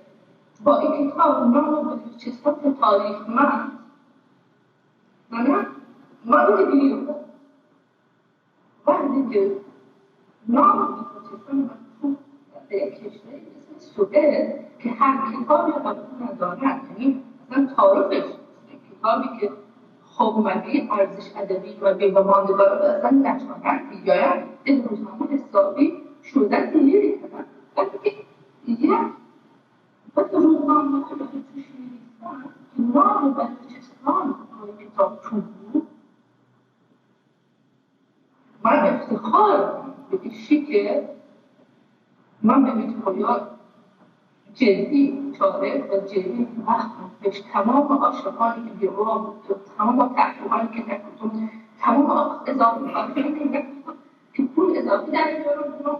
با این کتاب نام بلوچستان تاریخ من، من، من رو دیدم. وقتی که نام بلوچستان مکتوب در یک کشوری مثل سوئد که هر کتابی قبول ندارد، یعنی اصلا تعارفش نیست، کتابی که خب مبی ارزش ادبی مبی و ماندگار اصلا نتوانند بیاید، این روزنامه حسابی شدت لیری کنند. وقتی که بلکہ روزنامه‌ها بلوچی نویسان که نام بلوچستان روی کتاب چوب بود. من افتخار به ایشی که من به میتویا جدی چاره و جدی وقت پیش تمام آشقانی که بیرون، تمام تحقیقانی که نکردم، تمام اضافه کارهایی که نکردم، که پول اضافی در بیارم، اونا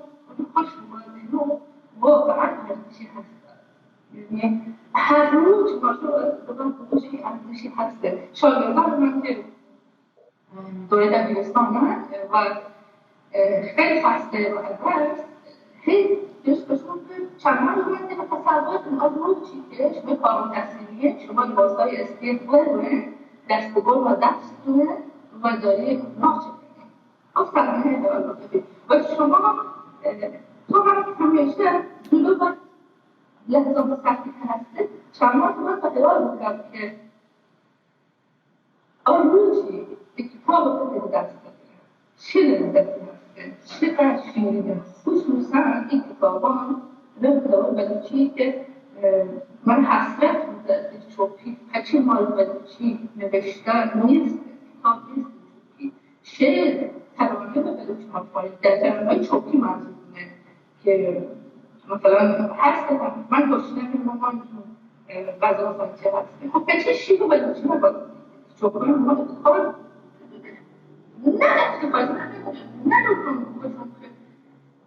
خوش اومده. واقعا ارزشی هست. یعنی هر روز ما شو بگم بگوشی ارزشی هست. شاگردان من که دوره دبیرستان و خیلی خسته و درس هی دوست داشتم که چند روز من دیگه تصور کنم از روز چی که شما کارون تحصیلیه، شما لباسای اسپیت بلوه، دست گل و دست و داری ناچه. آفرین، و شما، اه، تو هم همیشه جلو و لحظات سختی که هسته، چند ماه من به خیال بودم که آن روزی که کتاب خود به دست بگیرم، چه لذتی هسته، چقدر شیرینه. خصوصاً این کتابان، این کتاب بلوچی که، اه، من حسرت بوده، چوپی، پچه مال بلوچی نوشته نیست، کتاب نیست. شعر، ترانه به بلوچی ما خوانیم، در ترانه‌های چوپی منظورمه که مثلاً هست، من گشنه مامان جون، اه، غذا سنچه هست. خب پچه شیر و بلوچی ما با چوپان ما کار نه افتخار نه نکنم.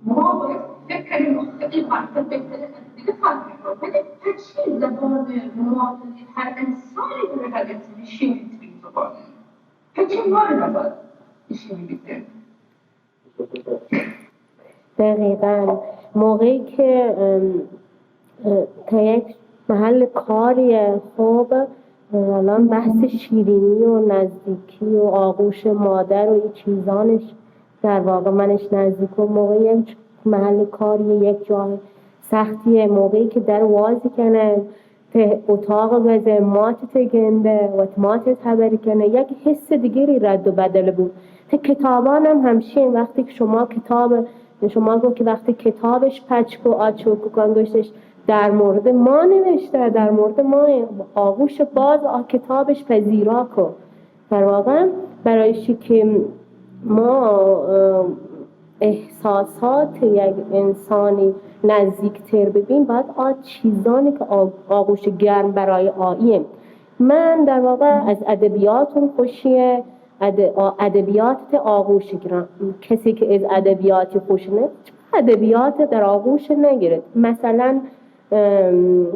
ما باید فکر کنیم خیلی وقتا بهتره از دیگه فرق می‌کنه. ولی پچه زبان مادری هر انسانی داره، هر انسانی شیرین ترین زبانه. پچه ما رو نباید شیرین بیده. دقیقاً. موقعی که، ام، اه، تا یک محل کاری، خب، اه، الان بحث شیرینی و نزدیکی و آغوش مادر و این چیزانش در واقع منش نزدیک و موقعی یک محل کاری، یک جای سختی، موقعی که در وازی کنه، ته اتاق بزه، مات ته گنده و مات ته خبر کنه، یک حس دیگری رد و بدل بود. ته کتابان هم همشین، وقتی که شما کتاب، شما گو که وقتی کتابش پچ کو، آ چوک کن گوشتش در مورد ما نوشته، در مورد ما، آغوش باز آ کتابش پذیرا کو. در واقع برای چی که ما، اه، احساسات یک انسانی نزدیکتر ببین، باید آ چیزانی که آ-، آغوش گرم برای آییه. من در واقع از ادبیاتم خوشیه، اد-، آ-، ادبیات ته آغوش گرم. کسی که از ادبیاتی خوش نه، ادبیات در آغوش نگیرد. مثلاً، ام،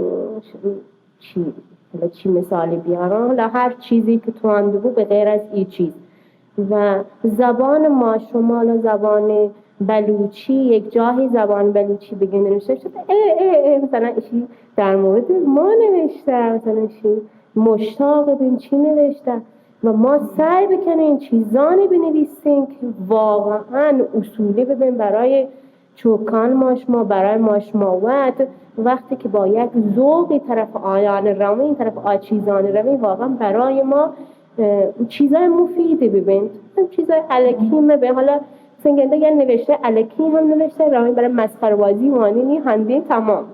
چی، حالا چی مثالی بیارم؟ حالا هر چیزی که توانده بو به غیر از این چیز. و زبان ما شما، حالا زبان بلوچی، یک جاهی زبان بلوچی بگین نوشته شده، اه، اه، اه، مثلاً اشی در مورد ما نوشته، مثلاً اشی مشتاق بین چی نوشته. و ما سعی بکنین چیزانی بنویسین که واقعاً اصولی ببین برای چوکان ما شما، برای ما شما وت، وقتی که با یک ذوقی طرف آیان روین، طرف آ چیزان روین، واقعاً برای ما، اه، چیزای مفیدی ببین. چیزای الکی مبین. حالا سنگنده یا نوشته الکی هم نوشته روین، برای مسخره بازی وانی نی هندین تمام.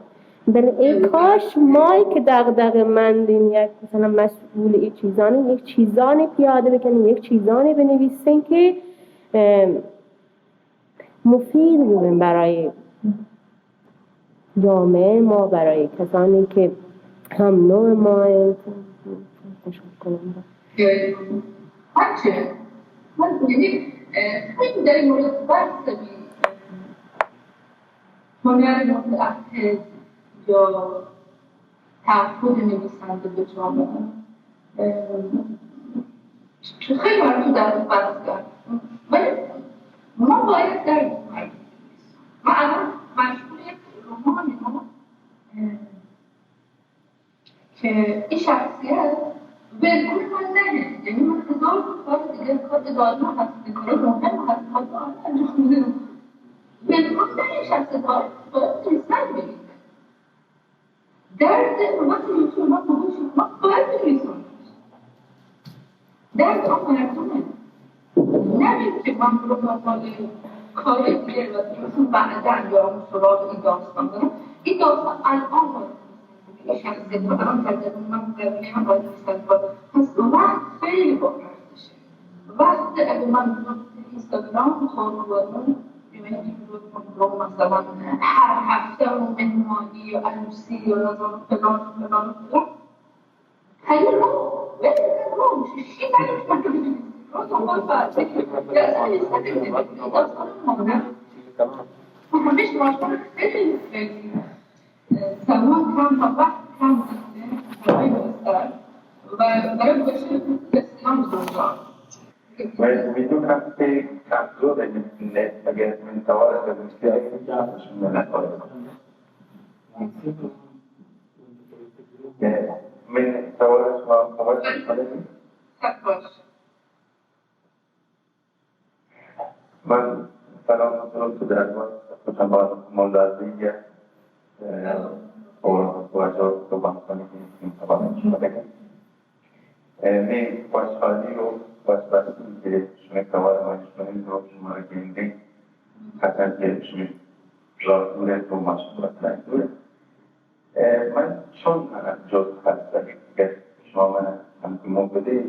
بله ای کاش مایی که دغدغه مندین، یک مثلاً مسئول ای چیزانی، یک چیزانی پیاده بکنین، یک چیزانی بنویسین که، اه، مفید ببین برای جامعه ما، برای کسانی که هم نوع ما انت. تشکر کنم. بچه، من یعنی، اه، خیلی در این مورد بحث بی، هنر متعهد یا تعهد نویسنده به جامعه. اه، خیلی من تو در بحث کردم. ولی ما باید در، من الان مشغول یک رمانی ما، اه، که این شخصیت ولکن من نهه. یعنی من هزار تا کار دیگه، کار اداری هم هست، کار مهم هست، کار آنلاین انجام می‌دم. ولکن نهه، شخصیت باید، باید نویسنده بگیره. درد ما تو ما بگوشیم، ما باید بنویسیم. درد آن مردمه. نه اینکه من برو دنبال کار دیگه و درستون بعداً یا اون سراغ این داستان دارم. این دوست الان باید این شخصیت رو الان در درون من در میان باید ایستاد کنم. پس وقت خیلی با ارزشه. وقت اگه من اینستاگرام خانوادم، یعنی این رو مثلا هر هفته رو مهمانی یا عروسی یا نظر فلان فلان فلان، من امیدوارم که کمزور نت اگر من توانم به دوستی های نکنم. من سوال شما، سوال شما. من سلام و درود و درگوش خداوند مولادی و واجه قربان کنید این سوال شما. من خوشحالی و خوشبختی که شما توار من شما رو شما رو گندی، هرچند که شما را دوره تو مشغول دوره. اه، من چون جز هستم که شما من هم که مو بده،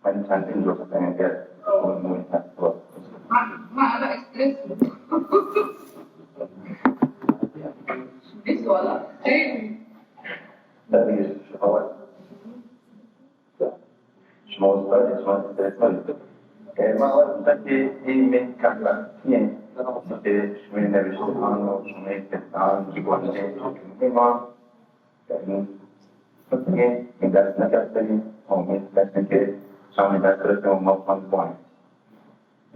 من چندین جز هستم که اون موی هست و من، من الان استرس بودم. این سوالا خیلی. دلیل شما شما استاد، شما استاد. اه، من باید گوشتم که این من کم وقتی که شما نوشتگان و شما کسان که گوشتگان ما این دست نکردگی و امید داشتیم که شما دست رسیم و ما فند بانیم.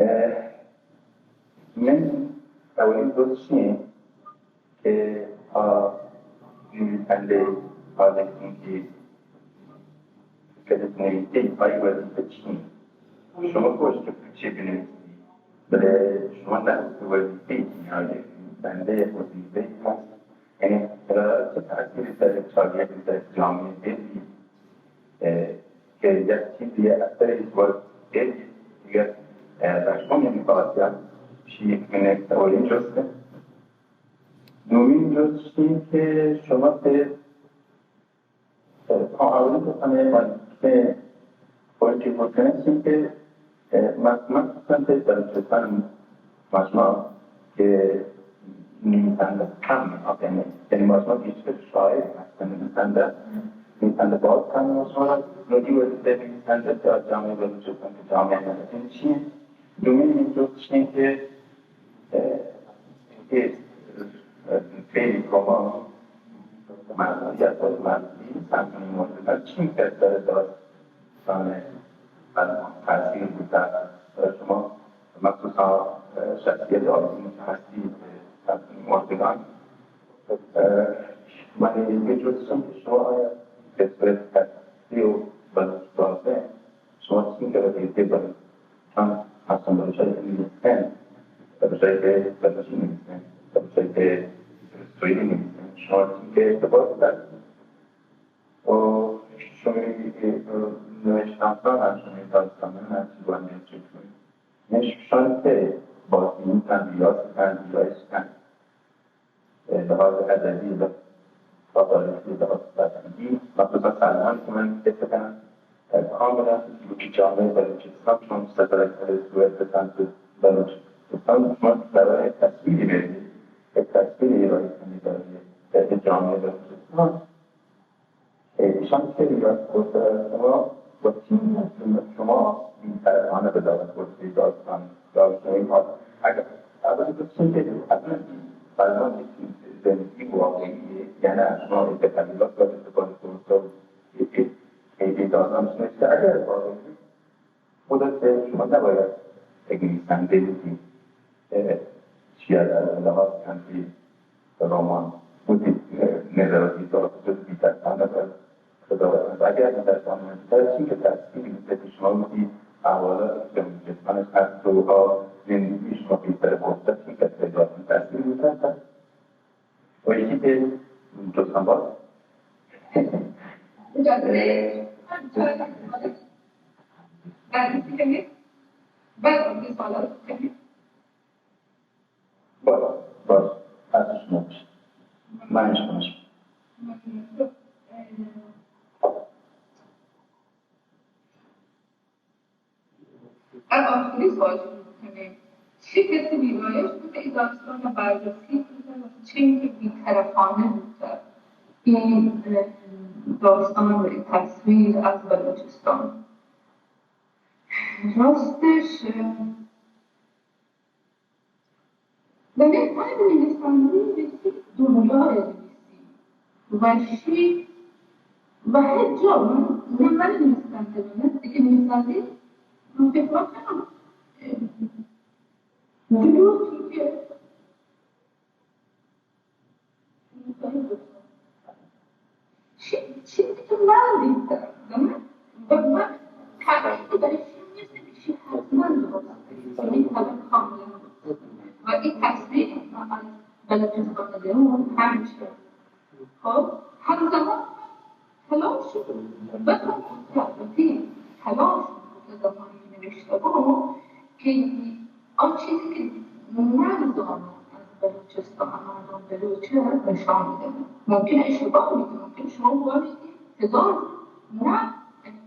اه، من اولین دوست چیه؟ که، آ، نویسنده، آ، نویسنده که کسی نویسه، آئی وظیفه چی؟ شما گوشت که چی بنویسی؟ بله، شما نگفت که وظیفه چی؟ آ، یک نویسنده یک وظیفه هست. یعنی، اه، چه تأثیری سر چاپیداری سر جامعه داری؟ اه، که یک چیزی اثری سوال داری دیگر، اه، در شما نمی‌خواهد یا چی یک من اولین جسته. دومین جست این که شما که، اه، تا اولی که خانه من که پویتری بکنه چی که، اه، من، من اصلاً که بلوچستان مجمع که نویسنده کم آدمه، یعنی مجمع بیشتر شاعر هستن، نویسنده، نویسنده باز کم مجمع. نودی ولی نویسنده که جامعه بلوچستان که جامعه نداره. این چیه؟ دومین این جست چیه که اه، اه، خیلی کما معمولیت و معمولی سنگین مورد چین که در داستان از تاثیر بوده. شما مخصوصا، اه، شخصیت آزمون هستی، اه، مردگان. اه، من یه جور شما آیا به صورت تصویر و بلوچ سازه شما چی که بگیرید بلوچ چون هستم بلوچای نیستن، بلوچای که بلوچی نیستن، بلوچای که سوئدی نیستن، شما چی که ارتباط دارید و شما نوشتن هم شما داستان هم چی باندې چی کنید. نشان که باطنی کن، ریاض کن، ریاض کن. لحاظ ادبی، لحاظ تاریخی، لحاظ فرهنگی، مخصوصاً سلمان که من فکر کنم، کاملاً که جامعهٔ بلوچستان چون ستاره کرده سوئد به سمت بلوچستان، شما برای تصویری بگیرید، یک تصویری ارائه کنید برای جامعهٔ بلوچستان. ایشان که ریاض کرده شما و تیم شما این طرفانه به دست برده داستان داشته‌ایم. اگر اولی که چیزی که اصلاً فرمان زندگی واقعی، یعنی از شما این تغییرات باید استفاده کنید تا این، این، این داستان شما اگر واقعی بوده که شما نباید یک نویسنده بودید، اه، چیا در لحاظ کنید رمان بودید، اه، نظراتی داشته بودید، در خانه خداوند. اگر در سامانی‌تر چی که تصویری بوده که شما بودی احوالات که مجسمش هست و ها زندگی شما پیسر بوده چی که پیدا تصویر بوده و یکی که دوستان باز. اجازه بدید. بررسی کنید. بعد از این سوالات کنید. باش، باش. هرچی شما بشه. پنج، پنج. ء آخری سوال شروع کنیں. چه کسی ویرایش بوته ای داستان بررسی کنه و چنکه بی‌طرفانه بوته ای داستان و ای تصویر از بلوچستان؟ راستش، یعنی هر نویسنده‌ای یک دنیای نویسی و شی و هر جا من، نه من نویسنده، نه دیگه نویسنده، من فکر کنم، اه، بلوچی که چی، چیزی که من دیدم، نه؟ و من تأکید بر این نیست که چی حتماً درست است. یعنی طبع کاملاً درست است. و این تصویر من از بلوچستان درون همیشه. خب، همزمان تلاش بکنم که البته تلاش بکنم که زمانی نوشته بکنم که آن چیزی که نمی‌دانم از بلوچستان، مردم بلوچ نشان می‌دم. ممکنه اشتباه می‌کنم، ممکنه شما باور کنید هزار نه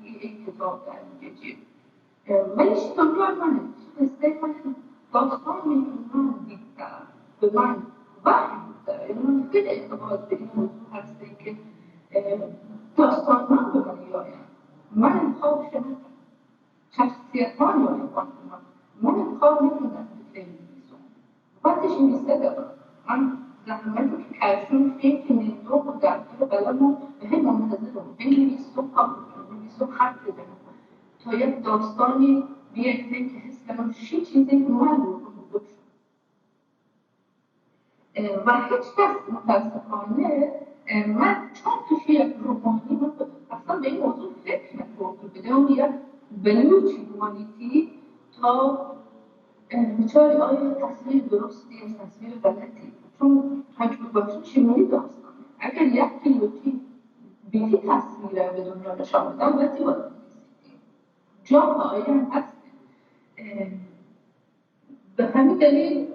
این کتاب در میگه چیه. ولی چی دنیا منه، چی قصهٔ منه، داستانی که من دیدم، به من وحی بوده. یعنی من خیلی اعتقاد به این موضوع هسته که، اه، داستان من به من می‌آید. من انتخابش نکردم. شخصیت‌ها می‌آید وقت من. من انتخاب نکردم که خیلی بنویسم. وقتی نویسه دارم. من زحمتی که کشم، فکر نمی‌کنم و دفتر قلم و به هم منتظرم. بنویسم، کار کنم، بنویسم، حرف بزنم. تا یک داستانی بیایه که حس کنم شی چیزی که من رو بگوشم. اه، و هیچ کس متاسفانه، اه، من چون که یک رومانی، من اصلاً به این موضوع فکر نکردم که بدون یک بلوچی بمانیتی تا اه، بچاری آیا تصویر درستی یا تصویر غلطی؟ چون تجربه‌شون چی می‌دانستن؟ اگر یک کیلو چی بیتی تصویر به دنیا نشان بدن، وقتی وارد می‌سیدی. جا آیا هست. اه، به همین دلیل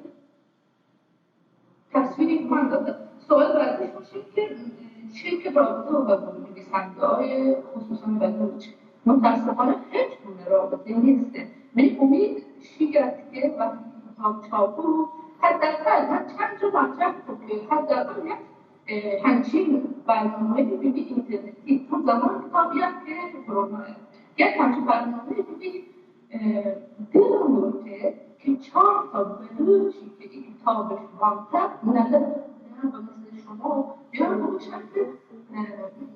تصویری که من دادم. سوال بعدیش می‌شه که، اه، چه که رابطه با نویسنده‌های خصوصاً بلوچ، متاسفانه هیچ گونه رابطه نیست. من امید شیگت که وقتی کتاب چاپ بود، حداقل من چند جا مطرح بود که حداقل یک، اه، همچین برنامه‌ای به اینترنتی، چون زمان کتابی هم که کرونا، یک همچین برنامه‌ای به اه، دلم گوته که چهار تا بلوچی که این کتابش وانتد، ملت بودن و مثل شما بیان بگوشن که، اه،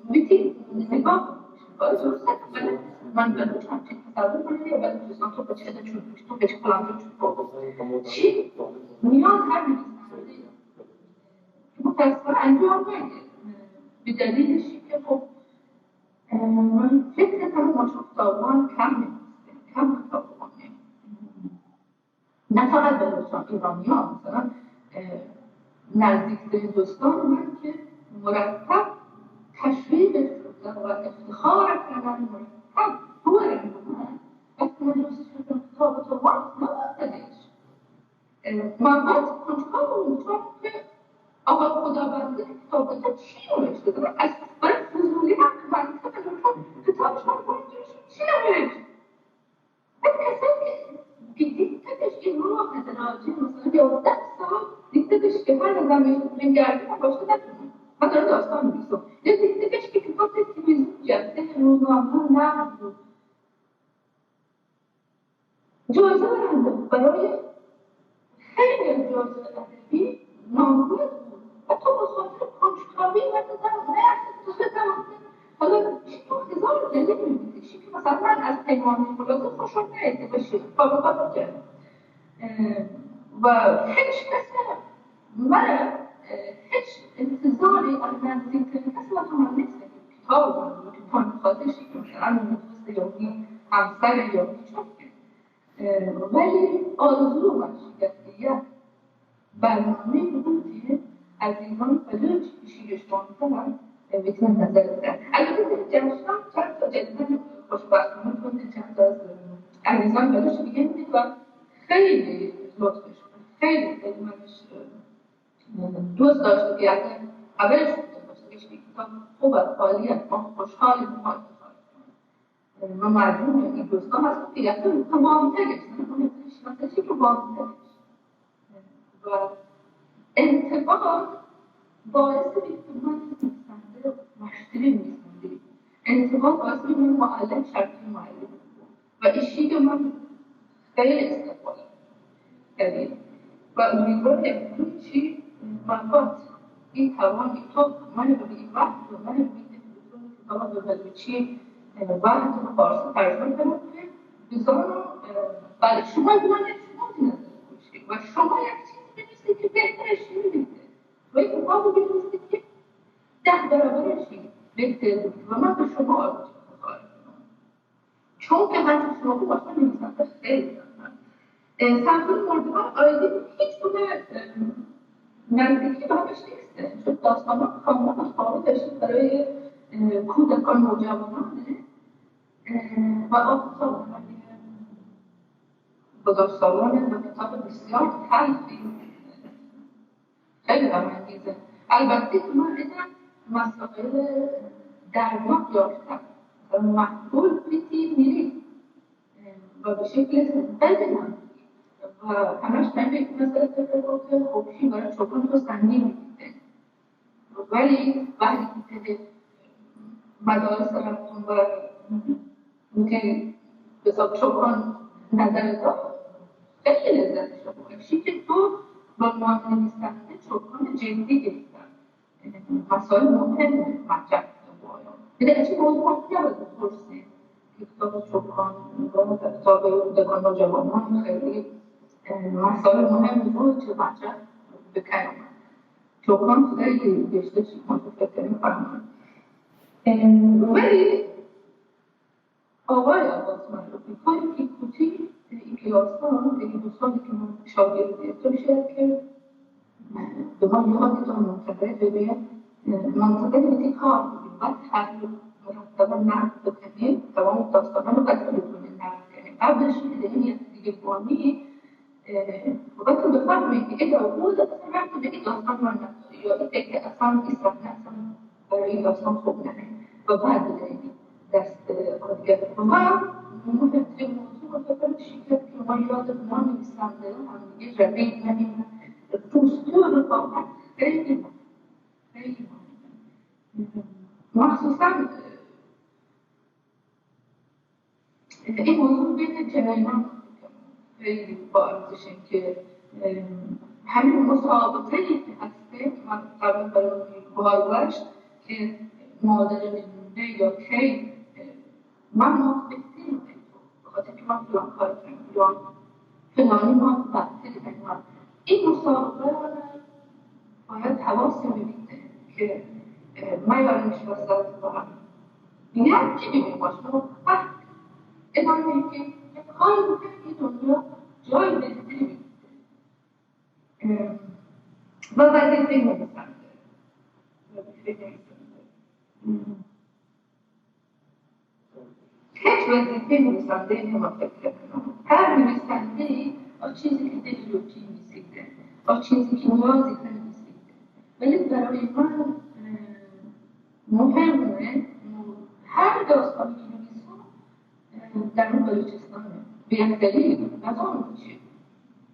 بیتی نگاه بگوشن. باید درست است، بله، من بلوچ همچین تصور کنم یا بلوچستان تو بچه ده چون، تو بچه فلان تو چون. چی؟ نیاز هر نویسنده متاسفانه انجام نگیره. به دلیلش که خب، اه، من فکر کنم ما چون کتابوان کم نویسیم، کم کتاب بخونیم. نه فقط بلوچان، ایرانیان، مثلاً، اه، نزدیکترین دوستان من که مرتب تشویق شدن و افتخار کردن، مرتب دور من، وقتی من جستجو کردم کتاب تو وانت، نواندنش. اه، من باز کنجکاو بودم که آقا خداوندی کتاب تو چی نوشته؟ از برای فضولی حق منطق تو کتاب شما چی نوشت؟ بعد کسایی که، که دیدتش که راه دراجه، مثلاً یازده سال دیدتش که هر نظر می‌شه، من گردی من باشه نتونم. من دارم داستان می‌نویسم. یا دیدتش که کتاب تلویزیون جلسه روزنامه نقد بود. جایزه برنده بود. برای خیلی از جایزه‌های ادبی نامزد بود. و تو به خاطر کنجکاوی و نظر نه اصلاً تو بفهمم که حالا چی تو هزار دلیل می‌بینی. چی که مثلاً من از پیمانهٔ ملاحظه خوشم نیایه که بشه کار و کار کرد. اه، و هیچ کس نه من، اه، هیچ انتظاری از نزدیکترین کس و تو من نیست که کتاب بخونم، که من خاطر شکل مثلاً اون دوست یا اون همسر یا هیچ وقت. اه، ولی آرزو من شکست یک برنامه‌ای بود که عزیزان بلوچ شیرش بانتر هم می‌تونن نظر بدن. البته در جشن چند تا جدیداً خوشبختانه بود، چند تا از عزیزان بلوچ دیگه می‌دید و خیلی لطفش بود. خیلی، خیلی منش، اه، دوست داشت که اصلاً خبرش بوتگ، گوشتگش کہ کتاب خوب است، عالی است، ما خوشحالیم، ما انتخاب کنیم. من معلوم این دوستان هستم که یکی رو که وانتگش، من اون یکی شناسه چی که وانتگش. و انتقاد باعث بید که من نویسنده مشتری نویسنده. انتقاد باعث بید من معلم شرطی معلم. و ایشی که من خیلی استقبال کردیم و امیدوار امروز چی من وقت این توان، این تو من رو این وقت و من رو این کتاب به بلوچی و به فارسی ترجمه کنم که بزنم. بله، شما من یک شما نظر و شما یک چیزی بنویسید که بهترش نمیده و یک کتاب بنویسید که ده برابرش بهتر بود و من به شما آرزو خواهش کنم. چون که هر چیز شما گفت، اصلاً نویسنده خیلی زحمت. اه، سمفونی مردگان آیدین هیچ گونه، اه، نزدیکی به همش نیست. چون داستان ها کاملاً از قابل داشتیم برای، اه، کودکان، نوجوانان، اه، و آفتاب برای بزرگسالان و کتاب بسیار تلخی. خیلی غم انگیزه. البته که من اگر مسائل درناک یافتم، معقول بیتی میری و به شکل بدی من و همش من فکر مسئله فکر کنم که خب چی برای چوکان تو سنگین می‌گیره. ولی وقتی که مدارس رفتم و که به حساب چوکان نظر داد، خیلی لذت بردم. چی که تو به عنوان نویسنده چوکان جدی گرفتم، مسائل مهم مطرح بکنم. یعنی اچی موضوع مطرح بپرسیم که کتاب چوکان، کتاب کودکان و جوانان خیلی، اه، مسائل مهم بود که مطرح بکنم. چوکان خیلی گشته چی ما تو فکر کنیم فهمم. اه، ولی آقای عباس معروفی، کاری که کوتی این کلاس ها، این دو سالی که من شاگردی تو شد که به من یاد تو منتقل ببین، منتقل بودی کار بودی. بعد هر مرتبه نقد بکنی، تمام داستان رو قطعی بکنی، نقد کنی. قبلش که این یک دیگه بانی، اه، و تو بفهمی که اگه او دفعه رفت به این داستان من نفت، یا این که اصلاً این صحنه اصلاً برای این داستان خوب نه و بعد بدهی دست آدگر. و مهمترین موضوع و فکر شرکت که ما یاد ما نویسنده هم دیگه رقیب نمیم. دوستی و رفاقت خیلی مهمه. خیلی مهمه. مخصوصاً این موضوع بین جنینان خیلی با ارزشه که، اه، همین مسابقه‌ای که هسته، من قبل برای بار گشت که مادر نمونه یا کی، اه، من موافق نیستم، به خاطر که من فلان کار کردم، فلان، فلانی ما بدتر از من. این مسابقه رو باید حواس می‌بینه که، اه، میارنش وسط و هم. یکی ببین باش، ما فقط ادامه که یه کاری بکنه که دنیا جای بهتری بگیره. اه، و وظیفهٔ نویسنده. وظیفهٔ نویسنده. هیچ وظیفهٔ نویسنده‌ای نما فکر کنم. هر نویسنده‌ای آ چیزی که دلی لوٹی نویسیده، آ چیزی که نیازی کنه نویسیده. ولی برای من، اه، مهمه، هر داستانی که نویسم، اه، در اون بلوچستانه. به یک دلیل، نزانم چی.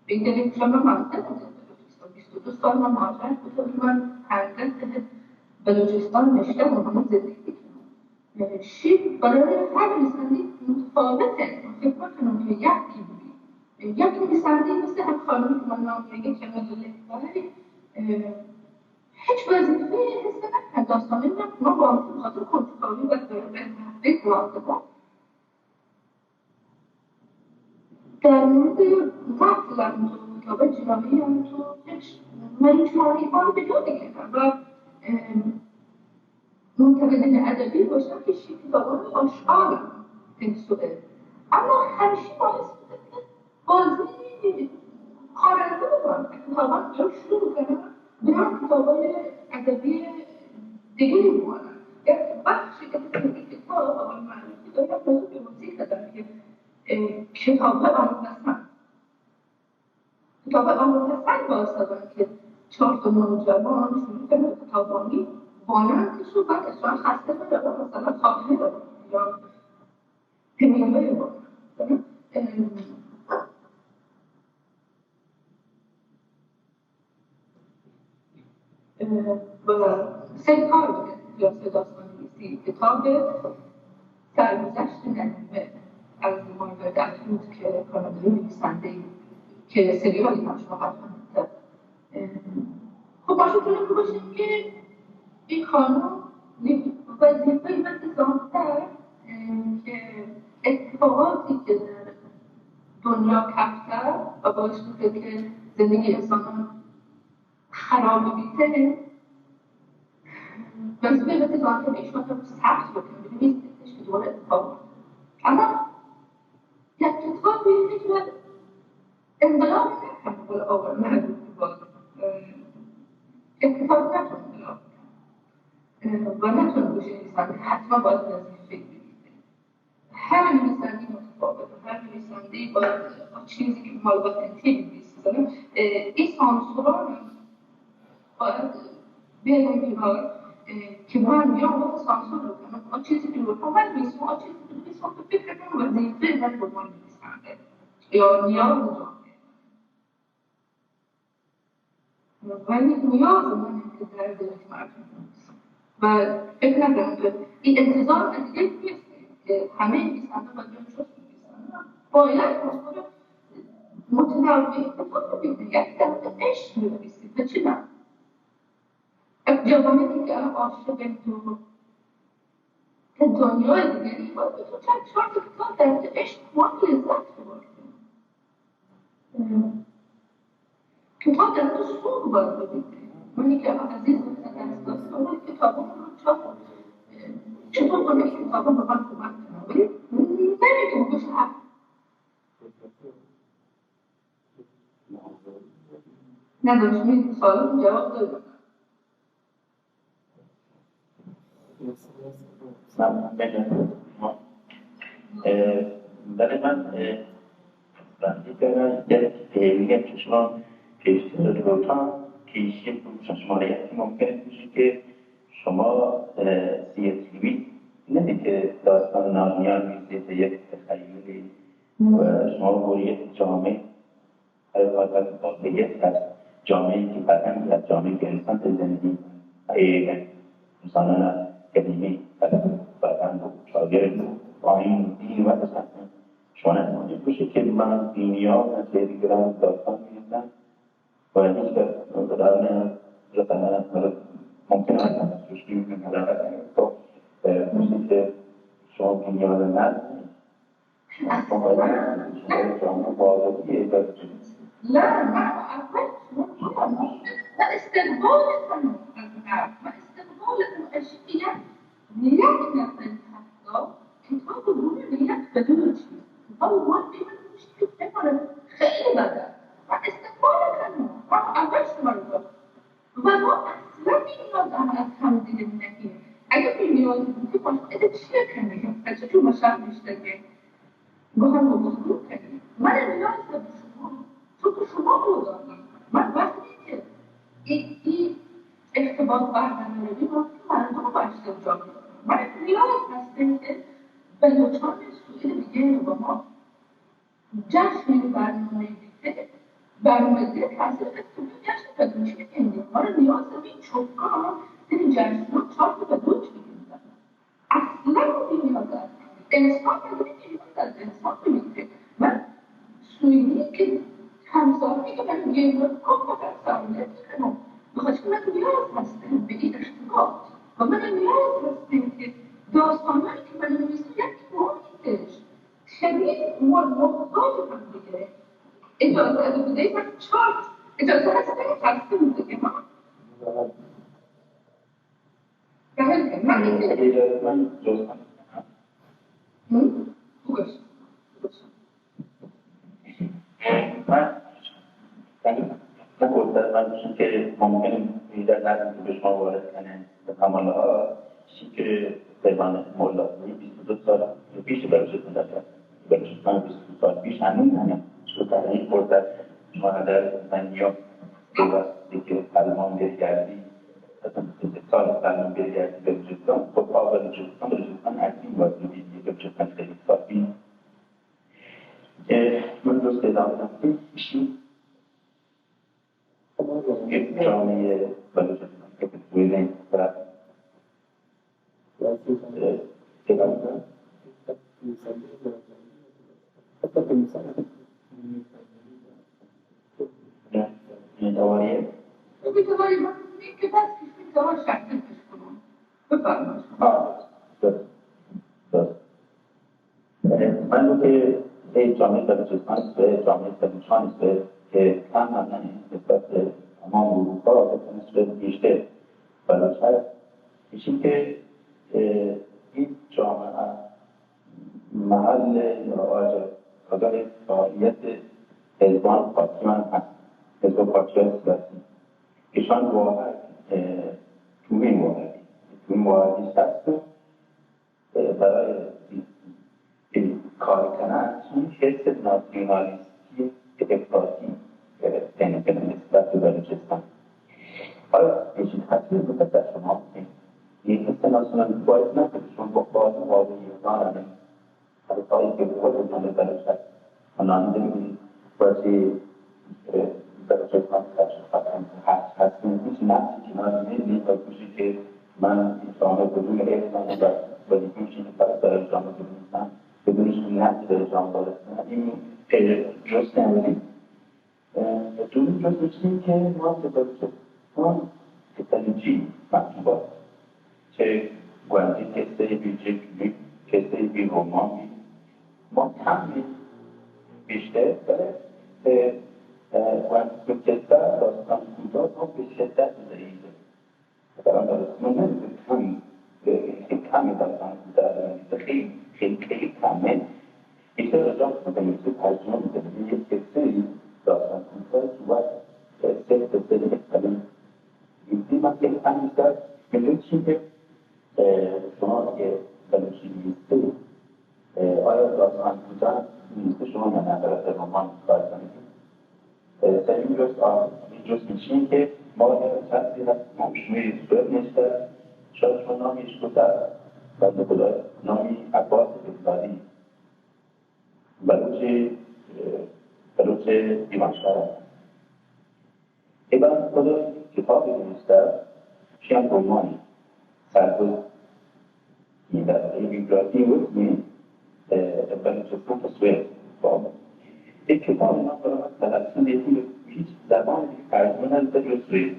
به یک دلیل، چون من مملکت بودم بلوچستان. بیست و دو سال من مهاجرت بودم، من هنگفت بلوچستان نشتم و همون زندگی کنم. شی برای هر نویسنده‌ای متفاوته. من فکر نکنم که یکی بودی. یک نویسنده‌ای مثل هم خانمی که من نام میگه که ملت برای، اه، هیچ وظیفه‌ای حس نکرد. داستانی من، من با آنکه بخاطر کنجکاوی و برای تحقیق رفتم. در مورد قتل هم تو، کتاب جنایی هم تو، هیچ، من هیچ معنی کار به جا نگرفتم و، اه، منتقدین ادبی باشن که شی کتابان آشغال هم تنسوه. اما همیشه باعث بوده که بازی خواننده بکنن، که کتابان رو شروع بکنن، برن کتابای ادبی دیگری بخوانن. یک بخشی که توی این کتاب آقای معروفی داره موضوع توضیح دادن که، اه، کتاب عام‌پسند. کتاب عام‌پسند باعث شدن که چهار تا نوجوان شروع کردن به کتاب‌خوانی، وانان که شو بعد از خسته نرود، مثلاً خانه رو یا همیشه رو. اه، و سه کار بوده، کلاس داستان‌نویسی، کتاب سرگذشت ندیمه از مارگارت ات‌وود که کانادایی نویسنده که سریالی هم شما حتماً دیده. اه، خب، باشه، تو باشیم که این خانم یک وظیفهٔ من زامتر، اه، که اتفاقاتی که در دنیا کفته و باعث بوده که زندگی انسانان خراب بیته، وظیفهٔ من زامتر ایشان هم سخت بکنه، ببینید که دوباره اتفاق افتاد. اما یک کتابی می‌تونه انقلاب نکنه، ولی آقای محبوب باز، اه، یک کتاب نتونه انقلاب کنه. اه، و نتونه بشه انسان که حتما باید وظیفه بگیره. هر نویسنده‌ای متفاوته، هر نویسنده‌ای باید آن چیزی که مال وطنی بنویسه. مثلاً، اه، این سانسوران باید بیایم کنار، اه، که من میام وقت سانسور رو کنم. آن چیزی که لطفاً من نویسم، آن چیزی که نویسم، تو فکر کن وظیفهٔ من به عنوان نویسنده یا نیاز جامعه. ولی نیاز من که در دل مردم نیست. و فکر نکنم که این انتظار از یک نیست که همهٔ نویسنده باید بیان چست بنویسن. باید متنوع کتاب بگیری، یک دفعه عشق بنویسی، و چی نه؟ یک جوانی که الان عاشق دو که دنیای دیگری، باید تو چند چهار تا کتاب در مورد عشق خوان لذت ببر. اه، کتاب در مورد سوگ باید ببینی. منی که الان عزیز از دست دادم، اون کتابا رو چاپ، اه، چطور کنه که کتابا به من کمک کنه؟ ولی نمی‌گم گوش هم. نداشت، می سوال جواب دادم. اه، بله، من، اه، وقتی که یک پیوی هم که شما پیشتر لوٹاں که ایشی بگوشاں، شما را یکی ممکن بشه که شما، اه، سی اس وی نه که داستان نامیان بیسید، یک تخیلی و شما بوری یک جامعه هر وقت واقعیت هست. جامعه‌ای که فرهنگ هست، جامعه‌ای که انسان در زندگی ایگ انسانان قدیمی فرهنگ و چاگرد و آیین و دین و هستن. شما نتوانید بشه که من دینیان از دیگران داستان می‌نویسم و هیچ کس به دار نیاد، رسانه، مطلب، ممکن است سوشتی می‌کنه، علاقه کنه. خب، اه، مثل که شما دینیان نزدید، لا، ما اول شما، ما استقبال کنم از حرف، ما استقبال کنم از شیء. یک نفر حتی کتاب گونه یک بلوچی، کتاب گونه من گوشی که بکنم خیلی بده. ما استقبال کنم، ما اول شما رو و ما اصلاً بی‌نیاز از همدیگه نهیم. اگه بی‌نیاز بودیم، ما اگه چیه کنیم؟ از چطور ما شهر می‌شتگیم؟ با هم گفتگو کنیم. من نیاز به شما، تو که شما بودم. من وقتی که این، این ارتباط برقرار بیم، ما که مردم رو باید جا بدیم. من نیاز هستیم که بلوچان سوئد بگیم با ما جشن برنامه‌ای بیته، برنامه‌ای بیته، تاثیر از تو جشن بلوچی بگیریم. ما رو نیاز به این چوکان، این جشن ها چهار تا بلوچ بگیریم. اصلاً این نیاز از انسان نداره که نیاز از انسان بگیره. من سوئدی که همسایه که من گیم رو کم فقط سرمایه کنم. بخاطر من نیاز هستم به این ارتباط. و من نیاز هستم که داستانهایی که من نویسم یک محیطش شبیه مر-، مرغدار هم دیگه. اجازه اگه بدهید من چهار، اجازه هست من خسته می‌شه که من. بله، من این که اجازه من جز هم. هم؟ خوبش. خوبش. من، من گفتم، من چون که ممکنه اینجا نظم که به شما وارد کنه، به کمال ها، چی که پیمان مولا، بیست و دو سال پیش بلوچستان در، بلوچستان بیست و دو سال پیش هنوز هنوز چون تحریک کرده، شما در من یا وقتی که آلمان برگردی، مثلاً سال آلمان برگردی بلوچستان، خب آ بلوچستان، بلوچستان اصلی واسه بلوچستان خیلی صافی. اه، من دوست دارم که ایشی یک جامعهٔ بلوچستان که بتوینه و، اه، که بفرمایید. آه، درست، درست. من که ای جامعهٔ بلوچستان است و جامعهٔ بلوچان است که کم هم نه نسبت به تمام اروپا و به سوئد بیشتر بلوچ هست. ایشی که، اه، این جامعه محل رواج اگر فعالیت حزبان پارتیان هست، حزب و پارتیان سیاسی. ایشان واحد، اه، تومین واحدی، تومین واحدی هست. برای کار کنن، این حس ناسیونالیستی افراطی پیدا کنن نسبت به بلوچستان. آیا این چیز هست که در شما این حس ناسیونالیستی باعث نکنه شما با باز واقعی ایران، حتی که خودتان بلوچ هست، و نامی داریم، و چه، اه، بلوچستان هست، هست، هست، هست، هست، هست، هست، هست، هست، من این جامعه بدون علم و بدون چیزی که برای جامعه بدونستم، بدون شناخت در جامعه دارستن، این خیلی جست امروزی. اه، دومی جست چیزی که ما که بلوچستان تکنولوژی مکتوبات، چه گونجی کسه بی، چه کسه بی رومان بی، ما کم بی بیشتر، بله، اه، اه، گونجی کسه داستان کوتاه ما به شدت ضعیفه. مثلاً در اسم من کم، اه، کم داستان کوتاه دارم. خیلی، خیلی، خیلی کمه. بیشتر رجوع می‌کنم که ترجمه می‌کنم. یک کسه داستان کوتاه که باید سه، سه، سه، یک کلمه. این من که کم بیشتر می‌دونم چی که، اه، شما که بلوچی نیستی، اه، آیا داستان کوتاه نیست شما نه نظر در عنوان کار کنید؟ اه، سومی جست، آه، این جست می‌شین که ما چند هست، ما شما سوئد نشته، شاید شما نامی اشکتا، بنده خدا، نامی عباس بغدادی، بلوچ، اه، بلوچ دیوانشهر. ابن خدا کتابی نوشته، چی هم رومانی، سرگوز، این در واقع بیوگرافی وزنی، اه، بلوچستان تو سوئد. خب. این کتاب من برای من تلقی نمی‌کنه، هیچ زبان دیگه ترجمه نشده جز سوئد.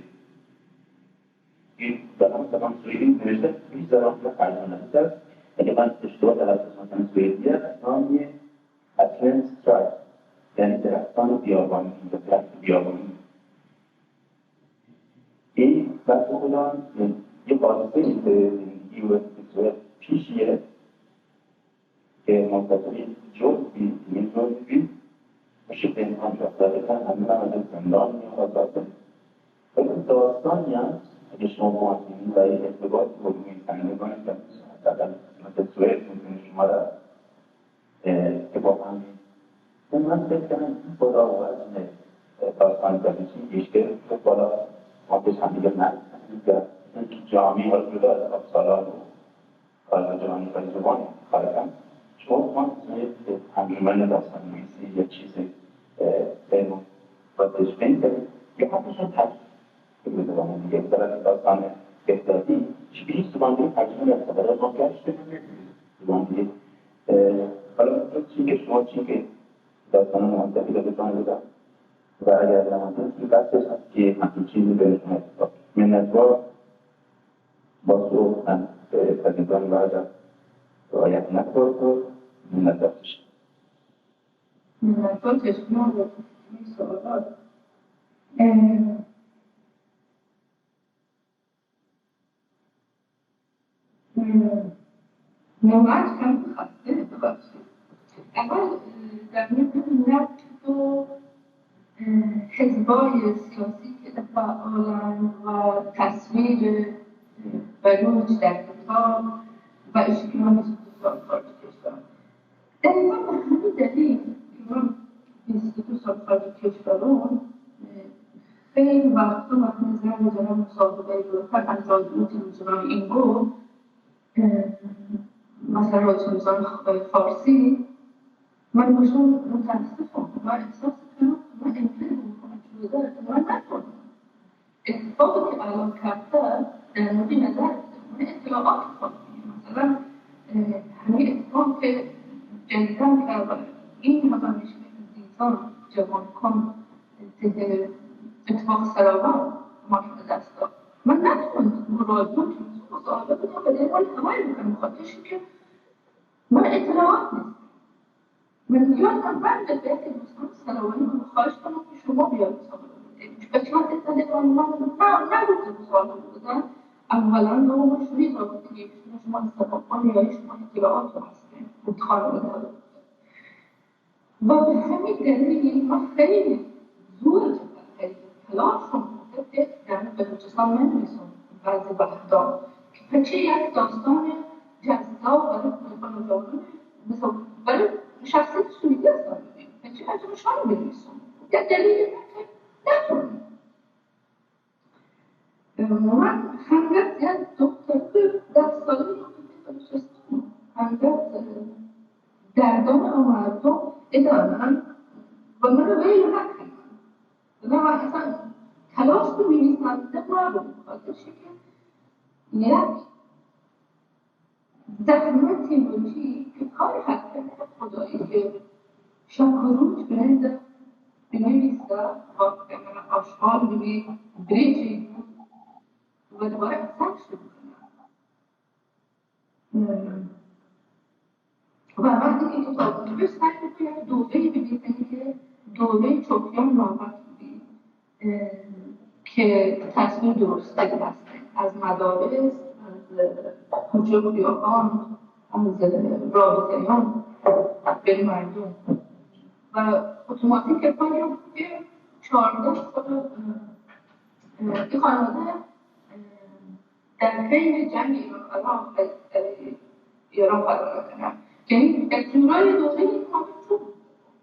این زبان، زبان سوئدی نوشته، هیچ زبان دیگه ترجمه نشده. اگه من اشتباه تلفظ نکنم، سوئدی است، نامی Advent Tree، یعنی درختان بیابانی یا درخت بیابانی. این بحث خودم یه حادثه ای به زندگی و به صورت پیشیه که منتظری جرم بی، یه جرم بی، میشه پنهان شد. دقیقاً همین هم از زندان یا آزاد. ولی داستانی هم اگه شما با این و یه ارتباط با نویسندگان و حداقل مثل سوئد می‌تونه شما را، اه، که با هم، من فکر کنم این خدا وزن داستان بلوچی بیشتر که بالا ما پیش هم دیگه نزدیک، چون که جامعه ها جدا از آبسالان و کار جهانی و زبان کار کنم. شما ما یک انجمن داستان نویسی یا چیز، اه، علم و تشکیل کنید. یا حتی شما تجربه بزنید دیگه. مثلاً داستان احتیاطی چی بیست زبان دیگه ترجمه نکرده. برای ما گشت نمی‌دونید زبان دیگه. اه، حالا چون چی که شما چی که داستان منطقی رو بتوان بودن و اگر نمانده که بحثش هست که همچین چیزی به شما اتفاق. منتوار با سوء از، اه، عزیزان و ادب رعایت نکرد و منتوار بشید. منتوار چشمان رو این سوالات. اه، نماز هم خسته ببخشید. اول، اه، در مورد نقد و، اه، حزبای سیاسی که فعالن و تصویر، اه، بلوچ در کتاب و اشکال سال خارج کشور. دقیقاً به همین دلیل که من بیست و دو سال خارج کشورم، اه، خیلی وقتا من زنگ زنم مسابقهٔ لطفاً از رادیو تلویزیون اینگو، اه، مثلاً رادیو تلویزیون فارسی، من گوشم متاسفم، من احساس کنم من اینطوری بکنم که من نتونم. اتفاقی که الان کفته در مورد نظر من اطلاعات خواهد، مثلاً، اه، همین اتفاق که جدیداً که این همه می‌شه عزیزان جوان کن اتفاق سراوان ما شده دست داد. من نتونم مراجعه کنم، مصاحبه بدم، به دنبال خبر بکنم، خاطرش که من اطلاعات نیست. من یادم رفت که دوستان سراوانی رو خواهش کنم که شما بیاید مصاحبه بدید. به چند اتفاق من نه، نگفته مصاحبه بودن. اولاً ما شروع رابطه گرفتیم، شما سراوان یا شما اطلاعات رو هستیم. خانواده و به همین دلیل ما خیلی زور جهد کردیم، تلاش هم کرده که در بلوچستان بنویسم بعضی وقتا که پچه یک داستان جذاب برای نوجوانان، مثل برای شخصیت سوئدی هستم، پچه مجموعشان بنویسم. یک دلیل اینه که نتونم. من هنگت یک دختر ده ساله رو که بلوچستان هنگت دردان آ مردم ادانن و من رو ویل نکنن. نه، من اصلاً تلاش به نویسنده نبود، خاطر که یک زحمتی بوتی که کار حق خدایی که شب و روز بننده بنویسه، آشغال ببی، بریچی بود و دوباره از سر شروع کنه. ام، و وقتی که تو تازه سعی می‌کنی دوره‌ای ببینی که دورهٔ چوکیان نامت بودی، اه، که تصویر درست هست از مدارس، از کوچه و خیابان، از رابطه‌یان بین مردم و اتوماتیک کاری که چهارده سال، اه، اه، این خانواده، اه، در حین جنگ ایران عراق، اه، ایران قرار کنن. یعنی در جورای دوره این کار تو بود.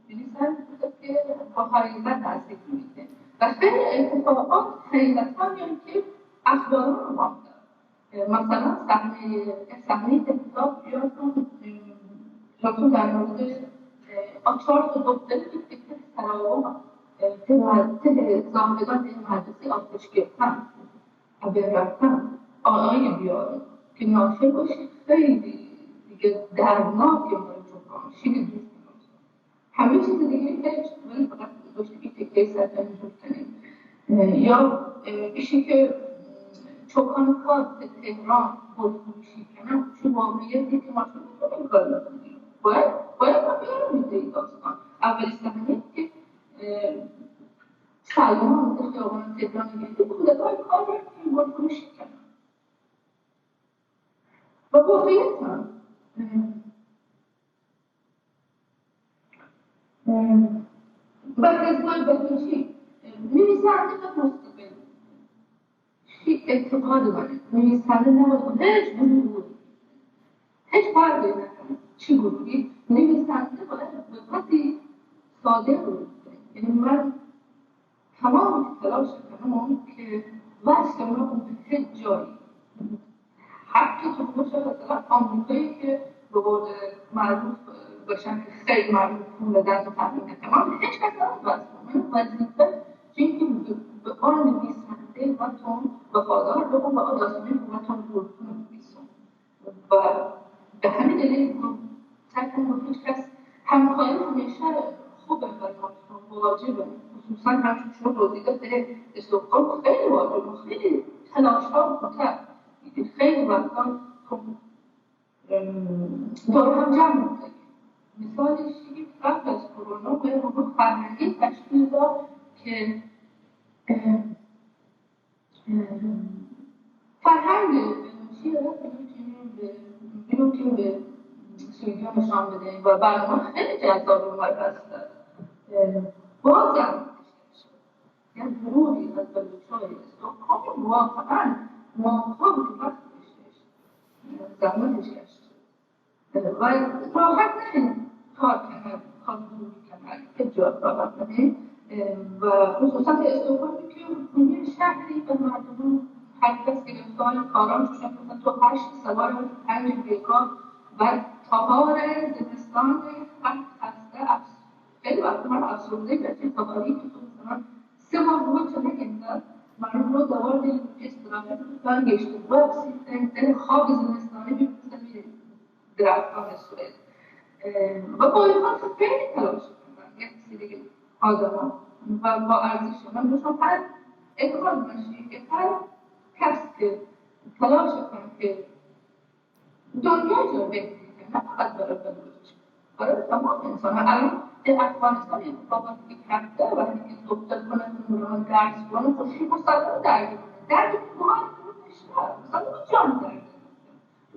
یعنی سعی می‌کنه که با حقیقت نزدیک می‌شه. و خیلی اتفاقات حقیقتاً یعنی که اخباران رو ما دارن. مثلاً صحنهٔ، یک صحنه‌ای که کتاب یادم، یادم در موردش، آ چهار تا دختری که فکر سراغا، اه، ته مد-، ته زاهدان ته مدرسه آتش گرفتن. ابر رفتن، آقای بیارن که ناشر باشید، خیلی دیگه دردناکه برای جبران. خیلی دوست دارم. همه چیز دیگه هیچ، ولی فقط داشت این تکهٔ سرزمین رو کنیم. اه، یا، اه، ایشی که، اه، چوکان کار به تهران گل فروشی کنن، چون واقعیتی که ما شما تو این کار نکنیم. باید، باید ما بیارم این داستان. اولی صحنه که، اه، سلمان که خیابان تهران گرفته، کودکای کار رفتیم گل فروشی کنن. و واقعیت هم، اه، اه، بعد از من به چی؟ نویسنده و مستقل. چی اعتقاد من؟ نویسنده نباید هیچ گروه، هیچ فرقی نکنه چی گروهی، نویسنده باید به قدری صادق بود. یعنی من تمام تلاش کنم که وصل نکنم به هیچ جایی. حتی تو باشه مثلاً آمریکایی که به قول معروف، به شکل خیلی معروف پول دست و تأمین نکنم، هیچ کس نباید وصل کنم. من وظیفه چون که به، به آن نویسنده و تون وفادار بمون و آن داستانی که من تون گفتم نویسم. و به همین دلیل سعی کنم با هیچ کس همکاری همیشه خوبه برای ما، واجبه. مخصوصاً همچون شما توضیح داد، در استکهلم خیلی واجبه، خیلی تلاش ها بوده، خیلی وقتا خب، ام، دور هم جمع بوده. مثالش که قبل از کرونا ما یک گروه فرهنگی تشکیل داد که، اه، فرهنگ بلوچی رو بلوچی به، بلوچی به سوئدی نشان بدهیم و برای ما خیلی جذاب و مبحث است. بازم یک گروهی از بلوچ‌های استکهلم واقعاً ماه‌ها به وقت کشش، زحمتش کشید. و راحت نشین کار کنن، کار دوری کنن، هیچ جا راحت نشین. و خصوصاً که استکهلم که بومی شهری به مردم هر کس گرفتار کاران شدن، تو هشت سوار پنج بیگاه و تهار زمستان هفت خسته افس-، خیلی وقت من افسرده گشتیم تا برای که تو مثلاً سه ماه رو چه نگنده، مردم رو دوار دل استراحت رو برگشته، واپسی دل خواب زمستانی به درختان سوئد. اه، و با این حال خب خیلی تلاش کردن یک سری آدم ها و با ارزش من گفتم هر اعتقاد نشی که هر کس که تلاش کنه که دنیا جا بهتری کنه، نه فقط برای بلوچ، برای تمام انسان. الان در افغانستان اتفاقاتی که کرده، وقتی که دختر کنه، درس کنه، خب شما سلام درد کنه، درد ما هم نشته، مثلاً جان درد.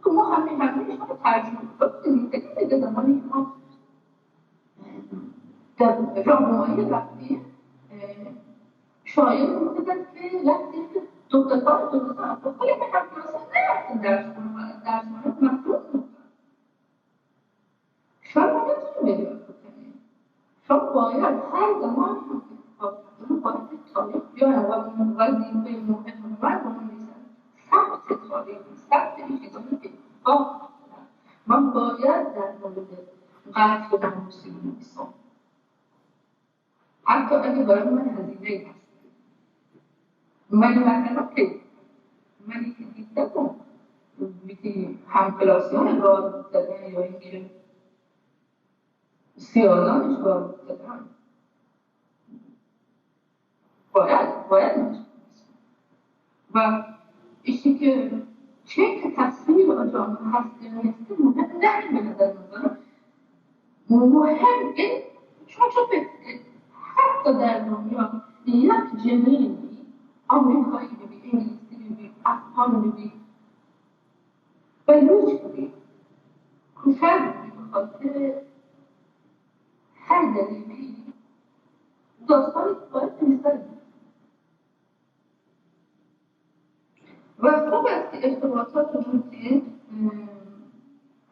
که ما همه، همه شما ترجمه کنیم. دیگه، دیگه زمانی که ما در راهنمایی رفتیم، اه، شاعر معتقد که وقتی که دو تا کار درست هم خب خیلی هم کلاس هم نرفتیم درس کنم، درس کنم مفهوم بود. شما نمی‌تونید به‌جا بکنید. شما باید هر زمانی هم که کار کنید، باید یک تاریخ بیاید و وظیفهٔ مهم من رو می‌نویسم. ثبت تاریخ، ثبت این چیزایی که اتفاق افتادن. من باید در مورد قتل ناموسی بنویسم. حتی اگه برای من هزینه‌ای هست. من مثلاً که، من که دیدم، یکی همکلاسیان گار زدن یا اینکه سیاهانش گار زدن. باید، باید و ایشی که چه که تصویر آجان هست یا نیست مهم نه به نظر من. مهم این چون چون به حتی در دنیا یک جنینی آمریکایی ببی، انگلیسی ببی، افغان ببی، بلوچ ببی، کشته ببی به خاطر هر دلیلی، داستانی که باید نویسته ببی. و خوب است که ارتباطات بودیم، اه،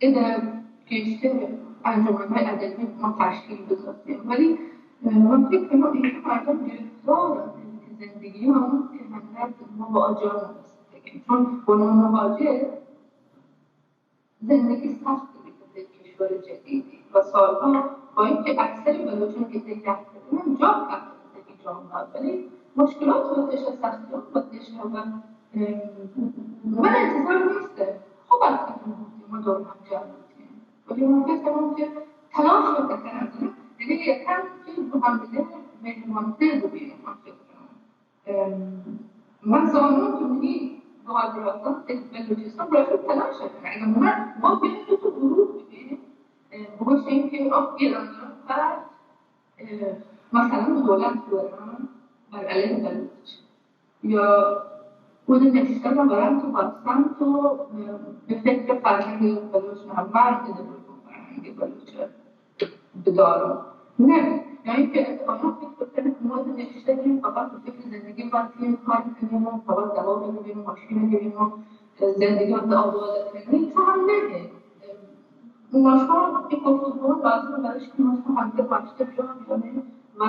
ادب، پیشتر انجمن‌های ادبی ما تشکیل بزدیم. ولی، اه، من فکر کنم اینکه مردم گرفتار زندگی ما بود که هنگام ما با آجان نرسیدگیم. چون به عنوان مهاجر زندگی سخت بود در کشور جدیدی و سالها با اینکه اکثر بلوچان که در یخ بودن جا کردن زندگی جامعه، ولی مشکلات و دش سختی و دش و، ام، من انتظار نیست. خوب است که ما دور هم جمع بودیم. ولی من فکر کنم که تلاش رو بکنم. یعنی یکم که با هم دیگه مهربان‌تر بودیم، من فکر کنم. ام، من زانون که منی دوار براتان، اه، بلوچستان برای خود تلاش کنه. اگر من، ما بیایم تو گروه بودیم، اه، بگوشیم که آه، ایران فرد، اه، مثلاً دولت بودن بر علیه بلوچ. یا خود نشتن برن تو واتساپ تو، اه، به فکر فرهنگ بلوچ نه، مرد فرهنگ بلوچ. بدارم. نه، یعنی که اتفاقا فکر بکنه که ما اینجا نشستیم فقط به فکر زندگی وقتیم، کار کنیم و فقط دوا بگیریم، ماشین بگیریم و زندگی رو آباد کنیم. تو هم نه. ما شما این گفتگو لازم برای که ما شما هم که باشته جا بیانیم و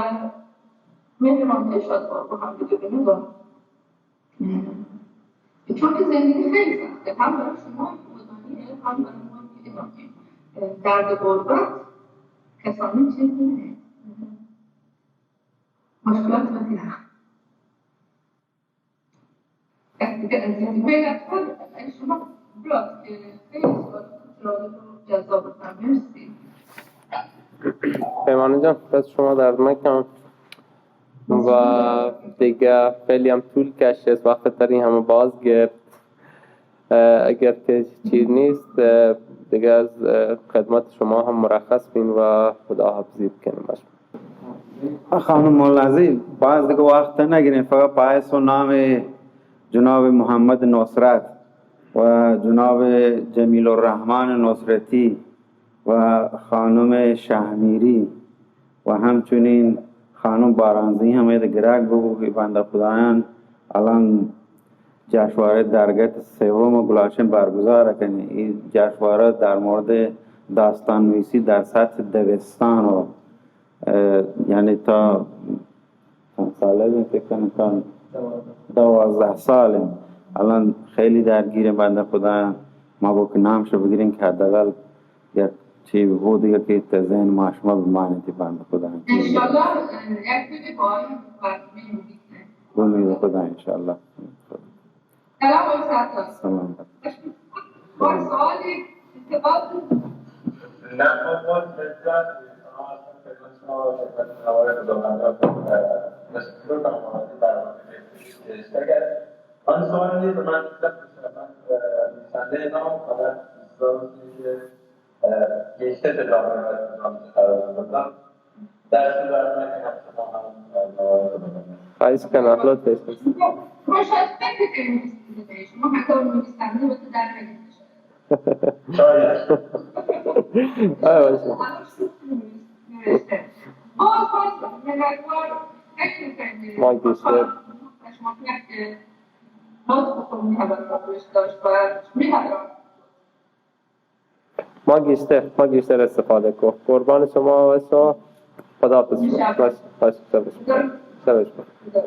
مهربانتر شاید با هم دیگه بنظرم. چون که زندگی خیلی سخته، هم برای شما که اوزانیه، هم برای ما که ایرانیه. درد غربت کسانی چیز نیست. مشکلات وقتی هست. یک دیگه عزیزی. من اصلاً شما برات که خیلی سوال جالب و جذاب بود. مرسی. پیمانه جان، دست شما درد نکنه. و دیگه خیلی هم طول کشید، وقت تری همه باز گرفت. اه، اگر که چیز نیست، اه، دیگه از، اه، خدمت شما هم مرخص بین و خداحافظی بکنیم. خانم مولازی، باز دیگه وقت نگیریم، فقط پایس و نام جناب محمد نصرت و جناب جمیل الرحمن نصرتی و خانم شهمیری و همچنین خانم بارانزی هم اید گرگ بگو که بنده خدایان الان جشنواره درگت سوم و گلاشن برگزار کنی. این جشنواره در مورد داستان نویسی در سطح دبستان و، اه، یعنی تا چند ساله بین فکر کنم تا دوازدہ سال انت۔ الان خیلی درگیر انت، بندہ خدا، ما گوں کہ نام شو بگیریں کہ حداقل یک چی ہو دیگہ کہ تہ ذہن ما شما بمانیں، تہ بندہ خدا۔ انشاءاللہ، یک دو بار برنامہ امید خدا، انشاءاللہ۔ سلام علیکم۔ سلام۔ اور سوال ایک انتقال۔ من سوال نیست، من نویسنده نام فقط دوستان، اه، گیشتر در مورد نام چه خبر بودم. در صورت من که همچنان هم، اه، خواهش کنم، لطف کنید. شما حتی اون نویسنده و تو در نمی‌شه. شاید. آه، باشه. نوشته. باز، باز منتوار. فکر می‌کنید. ما گیشتر. شما که لطف بکنید، حواسش داشت و می‌خواد. ما گیشتر، ما گیشتر استفاده کو. قربان شما و شما. خداحافظ. بس، بس، شبش بخیر. شبش بخیر.